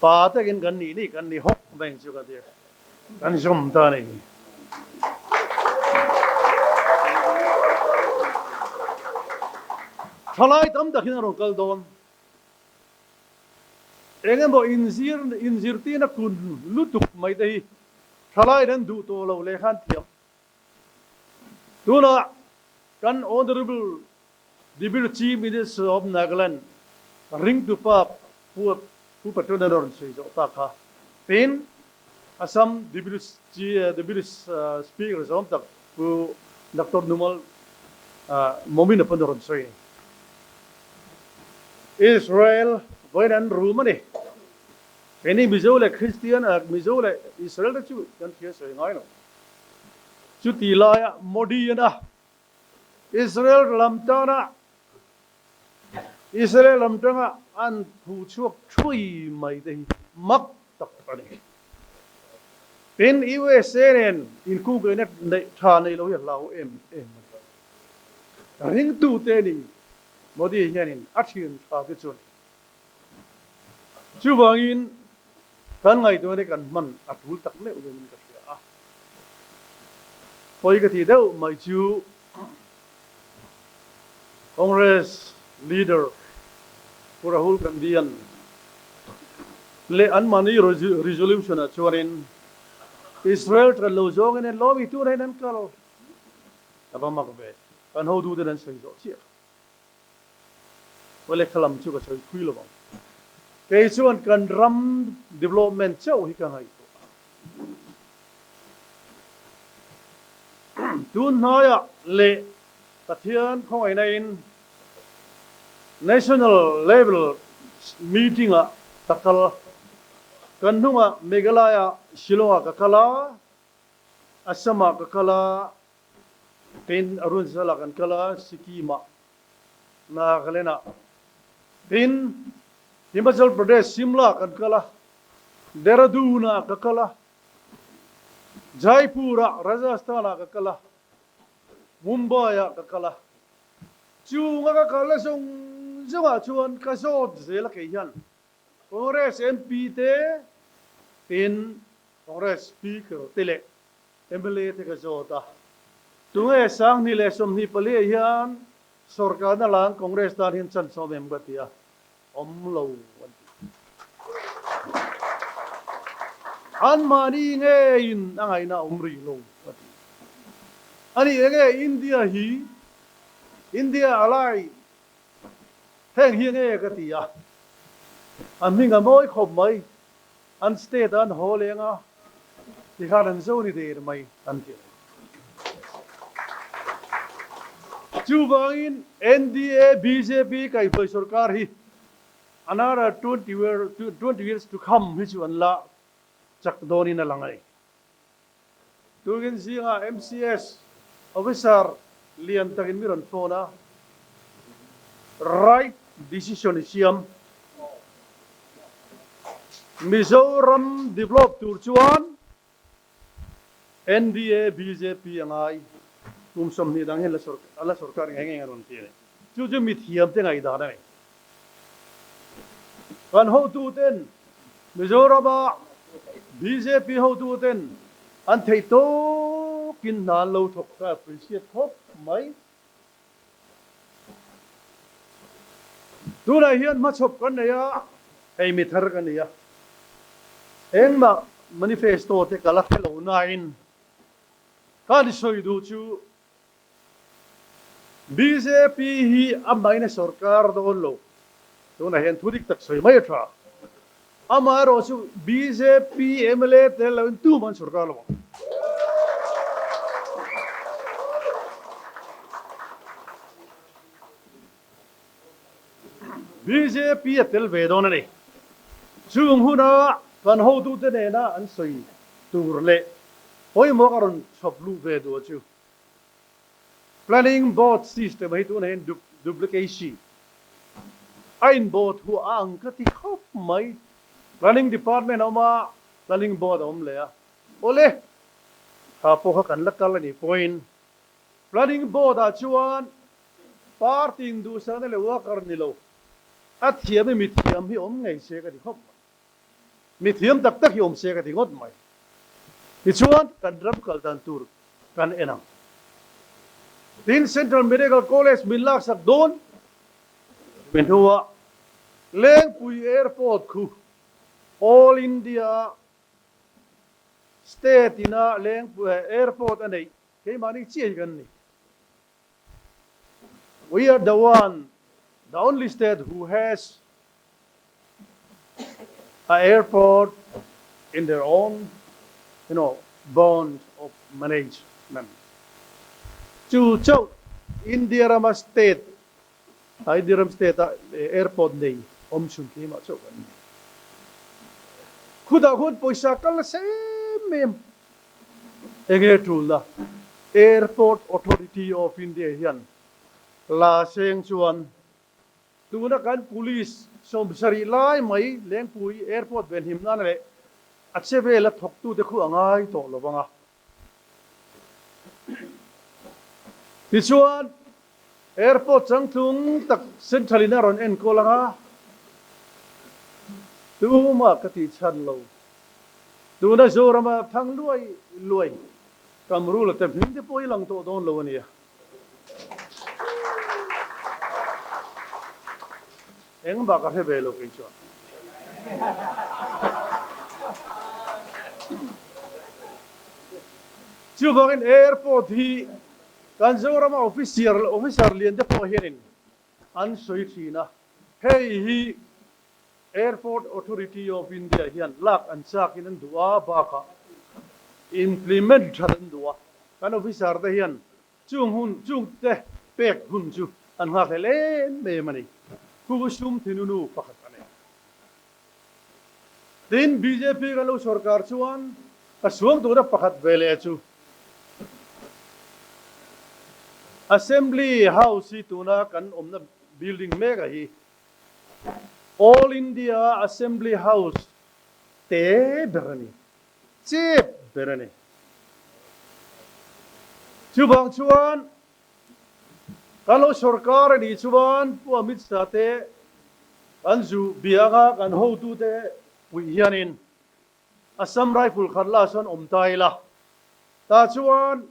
Pa takin kan nih nih kan ni hawk mai ang chu ka ti. Kan zawm ta a ni. Thalai tam tak hian a rawn kal dawn. Eng emaw inzir inzirtirna kun lutuk mai te hi thalaiin an duh tawh lo leh khan thiam. Tunah kan Honourable Deputy Chief Minister of Nagaland ringtupa Pu Pu Patron a rawn sawi zawh ta kha. Tin, Assam Deputy Deputy Speaker zawm tak Pu Doctor Numal Momin a pawn a rawn sawi a ni. Israel vawiin an rum a ni. Keini Mizo leh Kristian, Mizo leh Israel te chu kan hria sawi ngai lo. Chuti laia Modi ana Israel lam tana Israel lam tanga an thu chhuak thui mai te hi mak tak a ni. Tin, USA nen inkungkaihna neih tha nei lo hi a hlau em em a ni. Ringtute ni Modi hianin a thian tha te chu a ni. Chuvangin kan ngaihtuahna te kan hman a tul tak meuh deuhin ka hria a. Pawi ka tih deuh mai chu Congress leader Pu Rahul Gandhi-a'n leh anmahni resolution-ah chuanin Israel ṭan lo zawngin en lawmi tun hian an kal a va mak ve. Kan hotuten an sawi zawh chiah kha. Awle kha lam chu ka sawi phui lo ang. Kei chuan kan ram development chauh hi ka ngaihtuah. Tun hnaiah leh Pathian khawngaihna in National level meeting ah ka kal. Kan hnungah Meghalaya Shillong ah ka kal a, Assam ah ka kal a, Tin, Arunachal-ah kan kal a, Sikkim-ah, Nagaland-ah. Tin, Himachal Pradesh, Shimla-ah kan kal a, Dehradun-ah ka kal a, Jaipur-ah, Rajasthan-ah ka kal a, Mumbai-ah ka kal a. Chunga ka kalna zawng zawngah chuan ka zawt zel a kei hian Congress MP te, tin, Congress Speaker te leh Mla te ka zawt a, tunge 2024 ah hian sorkarna lang Congress tan hian chance a awm em ka ti a, awm lo an ti. Anmahni ngeiin a ngaihna a awm rih lo a ti. A ni enge India hi India alai heng hi nge ka ti a, a hming a mawi khawp mai. An state ah an haw leng a, tikhan an zo ni der mai an ti. Chuvangin NDA bjp kaihhruai sorkar hi another 20 years to come hi chu an la chak dawnin a lang a ni. Tukin zingah MCS officer lian takin mi rawn phone a, right decision i siam. Mizoram develop tur chuan NDA bjp a ngai kum 20 dang hian a la sorkar ngei ngei a rawn ti a ni. Chu chu mithiam te ngaihdan a ni. Kan hotuten Mizorama bjp hotuten an theih tawkin hna an lo thawk kha appreciate khawp mai. Tunah hian hmachhawp kan nei a, hei mi thar ka ni a, engmah manifesto te ka la hre lo nain ka ni sawi duh chu Bjp hi a maina sorkar dawn lo. Tunah hian thu dik tak sawi mai a tha. Amaherawh chu bjp mla tel loin tum an sorkar lo ang. Bjp a tel ve dawn a ni. Chung huna kan hotute nena an sawi tur leh pawimawh a rawn chhawp luh ve duh a chu. Planning Board system hi tunah hian duplicacy a in board hu a ang ka ti khawp mai. Planning Department a awm a, Planning Board a awm leh a. Awle, kha pawh kha kan la kal a nih pawhin Planning Board ah chuan party in duhsakna leh worker ni lo, a thiam i mithiam hi awm ngei se ka ti khawp mai. Mithiam tak tak hi awm se ka ti ngawt mai. Tichuan, kan ram kal dan tur kan en ang. Tin, Central Medical College min laksak dawn mi hnuah Lengpui Airport khu All India State ina Lengpui Airport a neih keimahni chiah hi kan ni. We are the one, the only state who has a airport in their own, you know, bond of management. Chu chauh India rama state, India ram state a airport nei awm chhun keimah chauh kan ni. Khutah khuan pawisa kal nasa em em. Enge tulna Airport Authority of India hian la seng chuan tuna kan police 70 lai mai Lengpui Airport venhim nan leh a che vela thawktute khu a ngai tawh lo vang a. Tichuan Airport changtlung tak Central in a rawn enkawl ang a, tumah ka tih chhan lo. Tuna Zorama thang luai luai. Kamrula te hming te pawh hi lang tawh dawn lo a nia. Engmah ka hre ve lo kei chuan. Chuvangin airport hi kan Zorama officer officer lian te pawh hianin an sawi thin a, hei hi Airport Authority of India hian lak an chakin an duh a, bakah implement that an duh a, kan officer te hian chung hun chung te pek hun chu an nghakhlel em em a ni. Khu sum thinunu pakhat a ni. Tin, bjp kan lo sorkar chuan ka suang tura pakhat ve leh chu Assembly House hi tuna kan awmna building meka hi All India Assembly House te ber a ni, chep ber a ni. Chuvang chuan kan lo sorkar a nih chuan Pu Amit Shah te kan zu bianga kan hotute puih hianin Assam Rifle khat la chuan awm ta ila. Tah chuan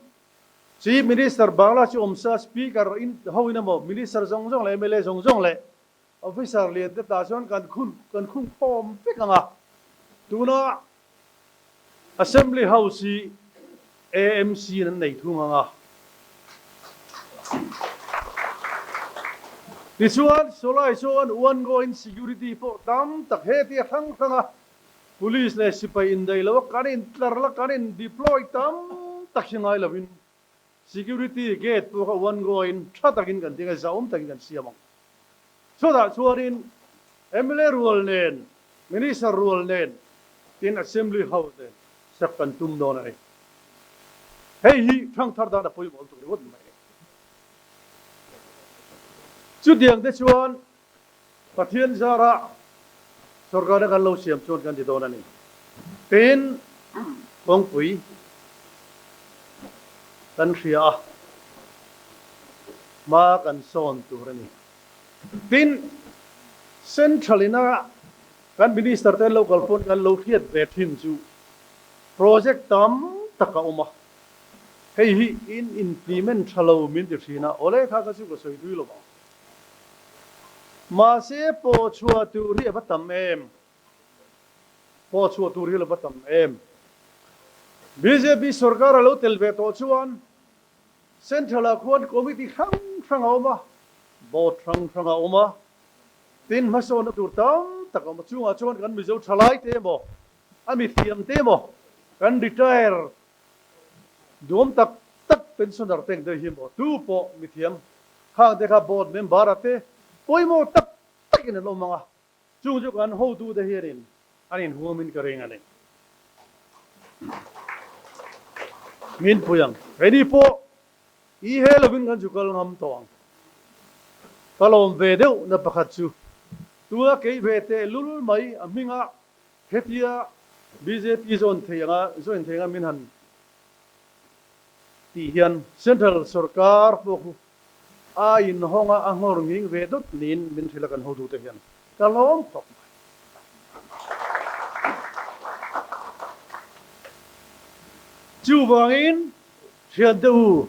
Chief Minister Bangla chu awm sa, Speaker in ho in emaw, Minister zawng zawng leh mla zawng zawng leh Officer lian te tah chuan kan khun kan khung khawm vek ang a. Tuna Assembly House hi AMC in an nei thung ang a. Tichuan Solai chuan one go in security pawh tam tak hetia hrang hrang a Police leh sipai indaih lo a kan intlar la kan in deploy tam tak hi ngai lovin security gate pawh kha one go in tha takin kan ding a, zahawm takin kan siam ang. Chutah chuanin mla rual nen, Minister rual nen tin Assembly House nen sak kan tum dawn a ni. Hei hi thangthar dan a pawimawh lutuk ringawt mai a ni. Chutiang te chuan Pathian zara sorkarna kan lo siam chuan kan ti dawn a ni. Tin, kawngpui kan hria a, hma kan sawn tur a ni. Tin, Central ina kan Minister te an lo kal pawn kan lo hriat ve thin chu project tam tak a awm a, hei hi in implement tha lo min ti thin a, awle kha ka chu ka sawi tui lo ang. Mahse pawh chhuah tur hi a va tam em? Pawh chhuah tur hi a lo va tam em? Bjp sorkar a lo tel ve tawh chuan Central ah khuan committee hrang hrang a awm a, board hrang hrang a awm a, tin hmasawnna tur tam tak a awm a. Chungah chuan kan Mizo thalai te emaw, a mithiam te emaw, kan retire Duam tak tak pensioner te engte hi maw tu pawh mithiam khang te kha board member a te pawimawh tak tak in an awm ang a, chung chu kan hotu te hian in an in huam in ka ring a ni. Min pui ang. Keini pawh i he lovin kan chu kal ngam tawh ang. Ka lawm ve deuh na pakhat chu tuna kei ve teh lul mai a hmingah Hetia bjp zawn thei anga join thei anga min han tih hian Central sorkar pawh khu a inhawng a, a nghawr nghing ve dawt niin min hrilh a kan hotute hian ka lawm khawp mai. Chuvangin thiante u,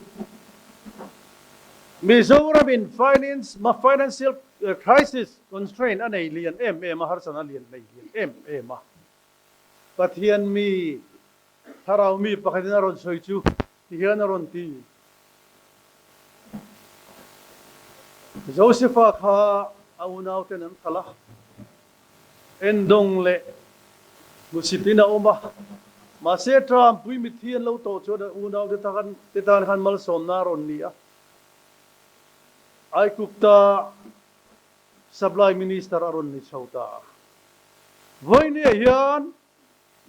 Mizoram in finance financial Crisis constraint a nei lian em em a, harsatna lian nei lian em em a. Pathian mi, thlarau mi pakhatin a rawn sawi chu ti hian a rawn ti. Josefa kha a unauten an kal a, endawng leh hmusitin a awm a, mahse Trumpui mitthi an lo tawh chuan a unaute tan khan malsawmna a rawn ni a. Aigupta Supply Minister a rawn ni chho ta a. Vawinia hian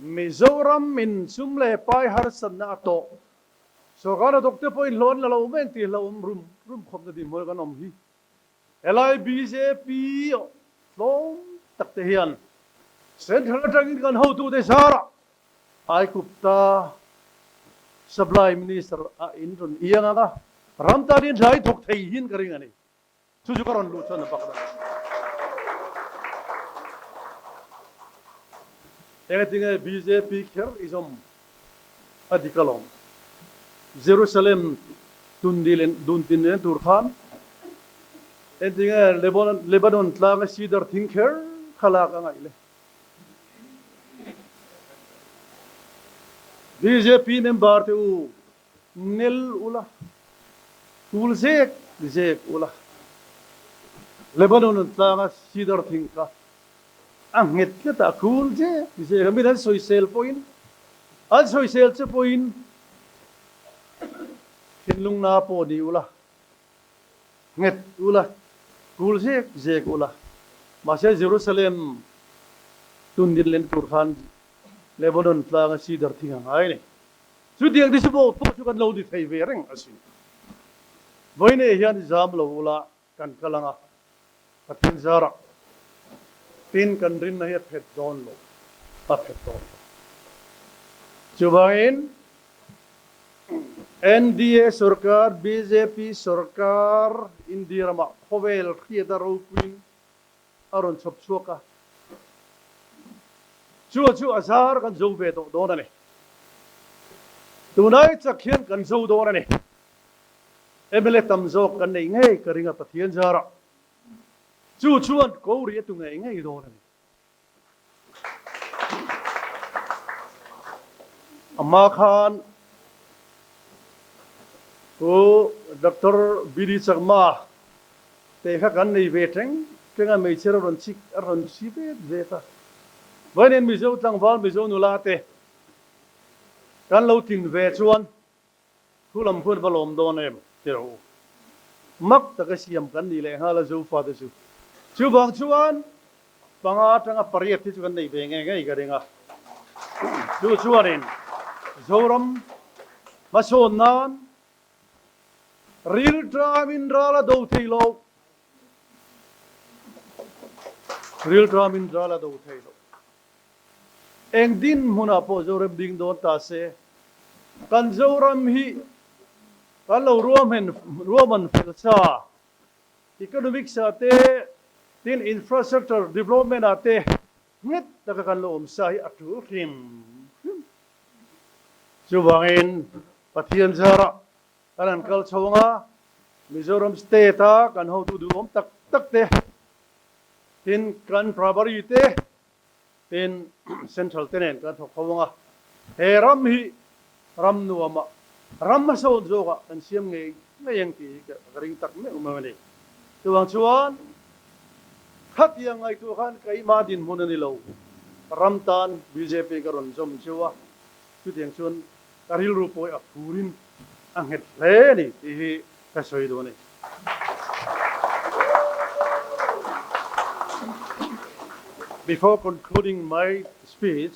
Mizoram in sum leh pai harsatna a tawh. Sorkar hnathawk te pawhin hlawh an la lo mek tih hlauhawm rum rum khawpna dinhmun kan awm hi. Helai bjp tlawm tak te hian Central atangin kan hotute zarah Aigupta Supply Minister a in rawn iang ang a, ram tan in hlai thawk thei hin ka ring a ni. Chu chu ka rawn luh chuan a bak dan a ni. Engtinge bjp kher i zawm a dik alawm. Jerusalem tundil dun tin nen tur khan entinge Lebanon tlanga cedar thing kher kha lak a ngaih le. Bjp member te u nel ula, tul zek zek ula. Lebanon tlanga cedar thing kha a nghet tlat a, a kul zek zek a, min an sawisel pawhin an sawisel che pawhin thinlung na pawh ni ula, nghet ula, kul zek zek ula. Mahse Jerusalem tundin len tur khan Lebanon tlanga cedar thing a ngai a ni. Chutiang te chu pawh chu kan lo ni thei ve reng asin. Vawiinah hian zam lo ula kan kal ang a, Pathian zarah tin kan rinna hi a phet dawn lo, a phet dawn lo. Chuvangin NDA sorkar, bjp sorkar India ramah khawvel hriat a ropuiin a rawn chhawp chhuak a, chu a chu a zar kan zo ve tawh dawn a ni. Tunai chak hian kan zo dawn a ni. Mla tam zawk kan neih ngei ka ring a Pathian zarah chu chuan ko ri a tu ngei ngei dawn a ni. Amah khan Pu Doctor BD Chakma te kha kan nei ve teng teng a hmeichhe a rawn chik a rawn si vet vet a. Vawiin Mizo tlangval Mizo nula te kan lo tlin ve chuan Thu lam khuan va lawm dawn em? Ti rawh u. Mak taka siam kan nih leh nghal a Zofate chu. Chuvang chuan panga atanga pariat hi chu kan neih ve ngei ngei ka ring a. Chu chuanin Zoram hmasawn nan rilṭamin ral a do thei lo. Rilṭamin ral a do thei lo. Eng dinhmunah pawh Zoram ding dawn ta se, kan Zoram hi kan lo ruahman fel sa, economics ah te, tin infrastructure development ah te nghet taka kan lo awm sa hi a tul hrim hrim. Chuvangin Pathian zarah kan han kal chho anga Mizoram state a kan hotu duhawm tak tak te, tin kan Prabhari te, Tin, Central te nen kan thawk ho ang a, he ram hi ram nuamah, ram hmasawn zawkah kan siam ngei ngei ang tih hi ka ring tak meuh meuh a ni. Chuvang chuan khatiang ngaihtuah khan keimah dinhmun a ni lo, ram tan bjp ka rawn zawm cheu a, chutiang chuan ka rilru pawh hi a phurin a nghet hle a ni tih hi ka sawi duh a ni. Before concluding my speech,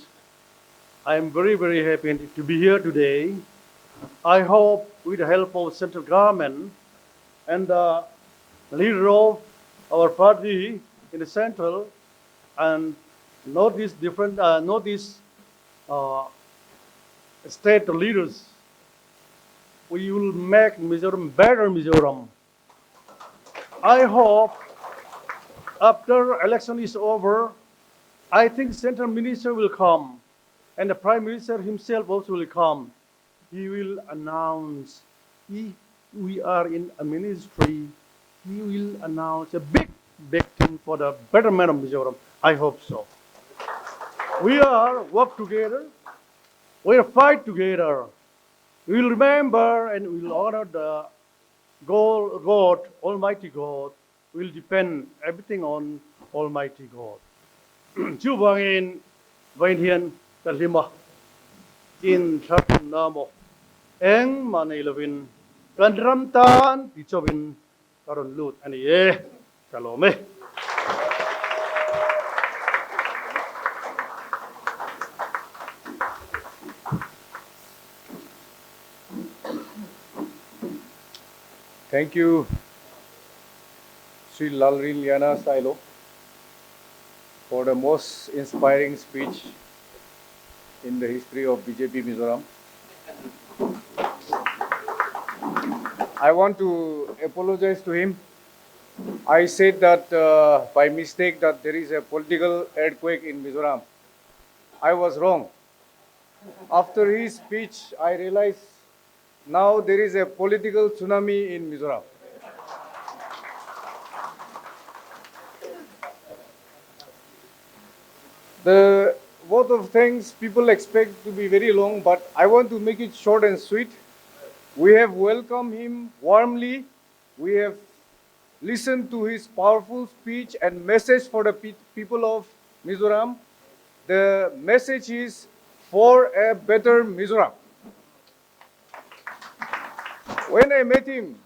I am very very happy to be here today. I hope with the help of central government and the leader of our party in the central and not these different, not these state leaders, we will make Mizoram better Mizoram. I hope after election is over, I think central minister will come and the prime minister himself also will come. He will announce if we are in a ministry, he will announce a big, big thing for the betterment of Mizoram. I hope so. We are work together. We fight together. We will remember and we will honor the God, Almighty God. We will depend everything on Almighty God. Chuvangin vawiin hian ka hlim a, in thlarthumna maw engmah nei lovin kan ram tan ti chauhin ka rawn lut a ni e, ka lawm e. Thank you Sri Lalrinliana Sailo for the most inspiring speech in the history of BJP Mizoram. I want to apologize to him. I said that by mistake that there is a political earthquake in Mizoram. I was wrong. After his speech, I realized Now there is a political tsunami in Mizoram. The vote of thanks people expect to be very long, but I want to make it short and sweet. We have welcomed him warmly. We have listened to his powerful speech and message for the people of Mizoram. The message is for a better Mizoram. When I met him,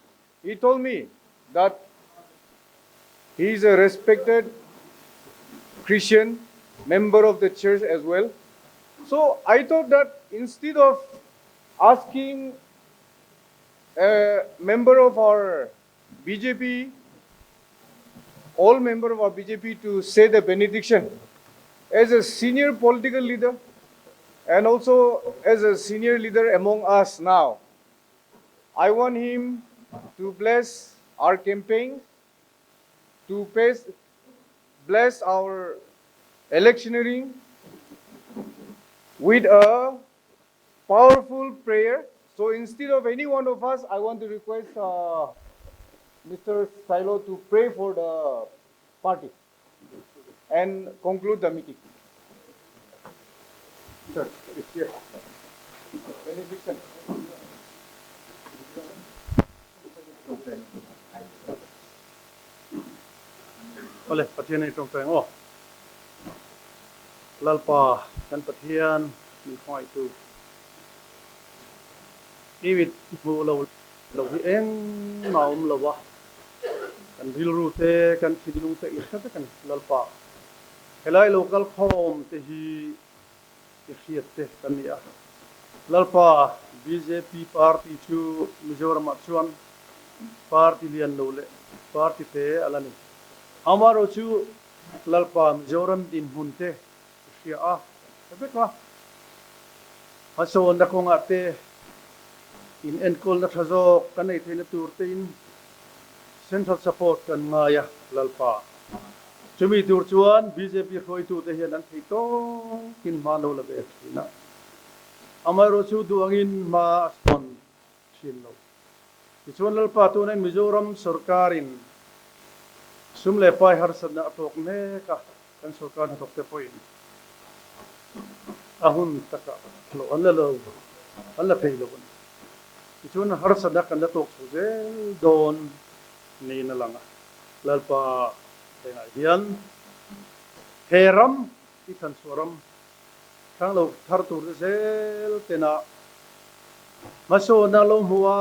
he told me that he is a respected Christian member of the church as well. So I thought that instead of asking a member of our BJP, all member of our BJP to say the benediction, as a senior political leader and also as a senior leader among us now, I want him to bless our campaign, to bless our electioneering with a powerful prayer. So instead of any one of us, I want to request Mr. Sailo to pray for the party and conclude the meeting. Sir, it's here. Benediction. Awle, Pathian in tawngtai ang aw. Lalpa kan Pathian min khawngaihtu. I mit hmuh lo lo hi engmah a awm lo a, kan rilru te, kan thinlung te i hre vek a ni. Lalpa, helai lo kal khawm te hi i hriat te kan ni a. Lalpa, bjp party chu Mizoramah chuan party lian lo leh party te a la ni. Amaherawhchu Lalpa Mizoram dinhmun te i hria a, hre vek a. Hmasawnna kawngah te in enkawlna tha zawk kan nei theihna tur tein Central support kan ngai a, Lalpa. Chumi tur chuan bjp hruaitute hian an thei tawkin hma lo la ve thin a. Amaherawhchu duh angin hma a sawn thin lo. Tichuan Lalpa tunin Mizoram sorkarin sum leh pai harsatna a tawk mek a, kan sorkar hnathawkte pawhin a hun takah hlawh an la lo, an la thei lo a ni. Tichuan harsatna kan la tawk chho zel dawn niin a lang a, Lalpa hengah hian he ram i thlanchhuah ram Thlang lo thar tur te zel tena hmasawnna lo hmuh a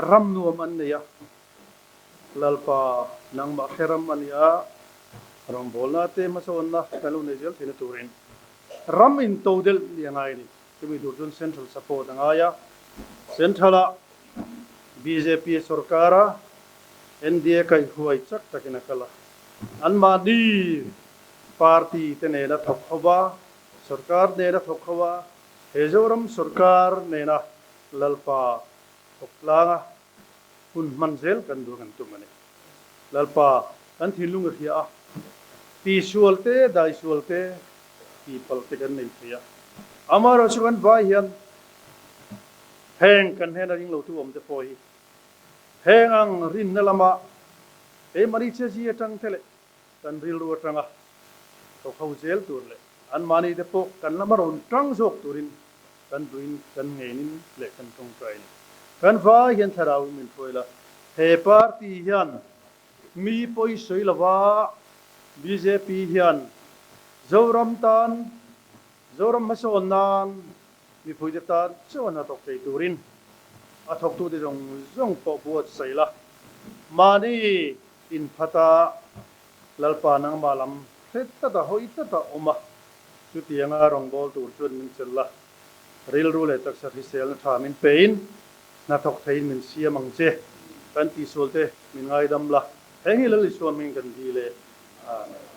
ram nuam an nei a, Lalpa nangmah hre ram a ni a, rawngbawlna te hmasawnna kan lo nei zel theihna turin ram in to delh ni a ngai a ni. Chumi tur chuan Central support a ngai a, Central ah bjp sorkar a NDA kaihhuai chak takin a kal a, anmahni Party te nena thawk ho va, sorkar nena thawk ho a, he Zoram sorkar nena Lalpa thawk tlanga hun hman zel kan duh kan tum a ni. Lalpa kan thinlung i hria a, tisual te, daisual te, tihpalh te kan nei thei a. Amaherawhchu kan vai hian heng kan hnena ringlotu awm te pawh hi heng ang rinna lama keimahni che zi atang te leh Kan rilru atanga thawk ho zel tur leh anmahni te pawh kan lama rawn tang zawk turin kan duhin kan ngenin leh kan tawngtai a ni. Kan vai hian thlarau min hruai la, he party hian mi pawi sawi lova bjp hian Zoram tan, Zoram hmasawn nan mipuite tan chaw hna thawk thei turin a thawktute zawng zawng pawh buatsaih la, mahni Inphata Lalpa nangmah lam hre tata hawi tata awm a, chutianga rawngbâwl tur chuan min chelh la, rilru leh taksa hriselna tha min pein, hnathawk theiin min siam ang che, kan tihsualte min ngaidam la, heng hi Lal Isua hming kan dil e. Amen.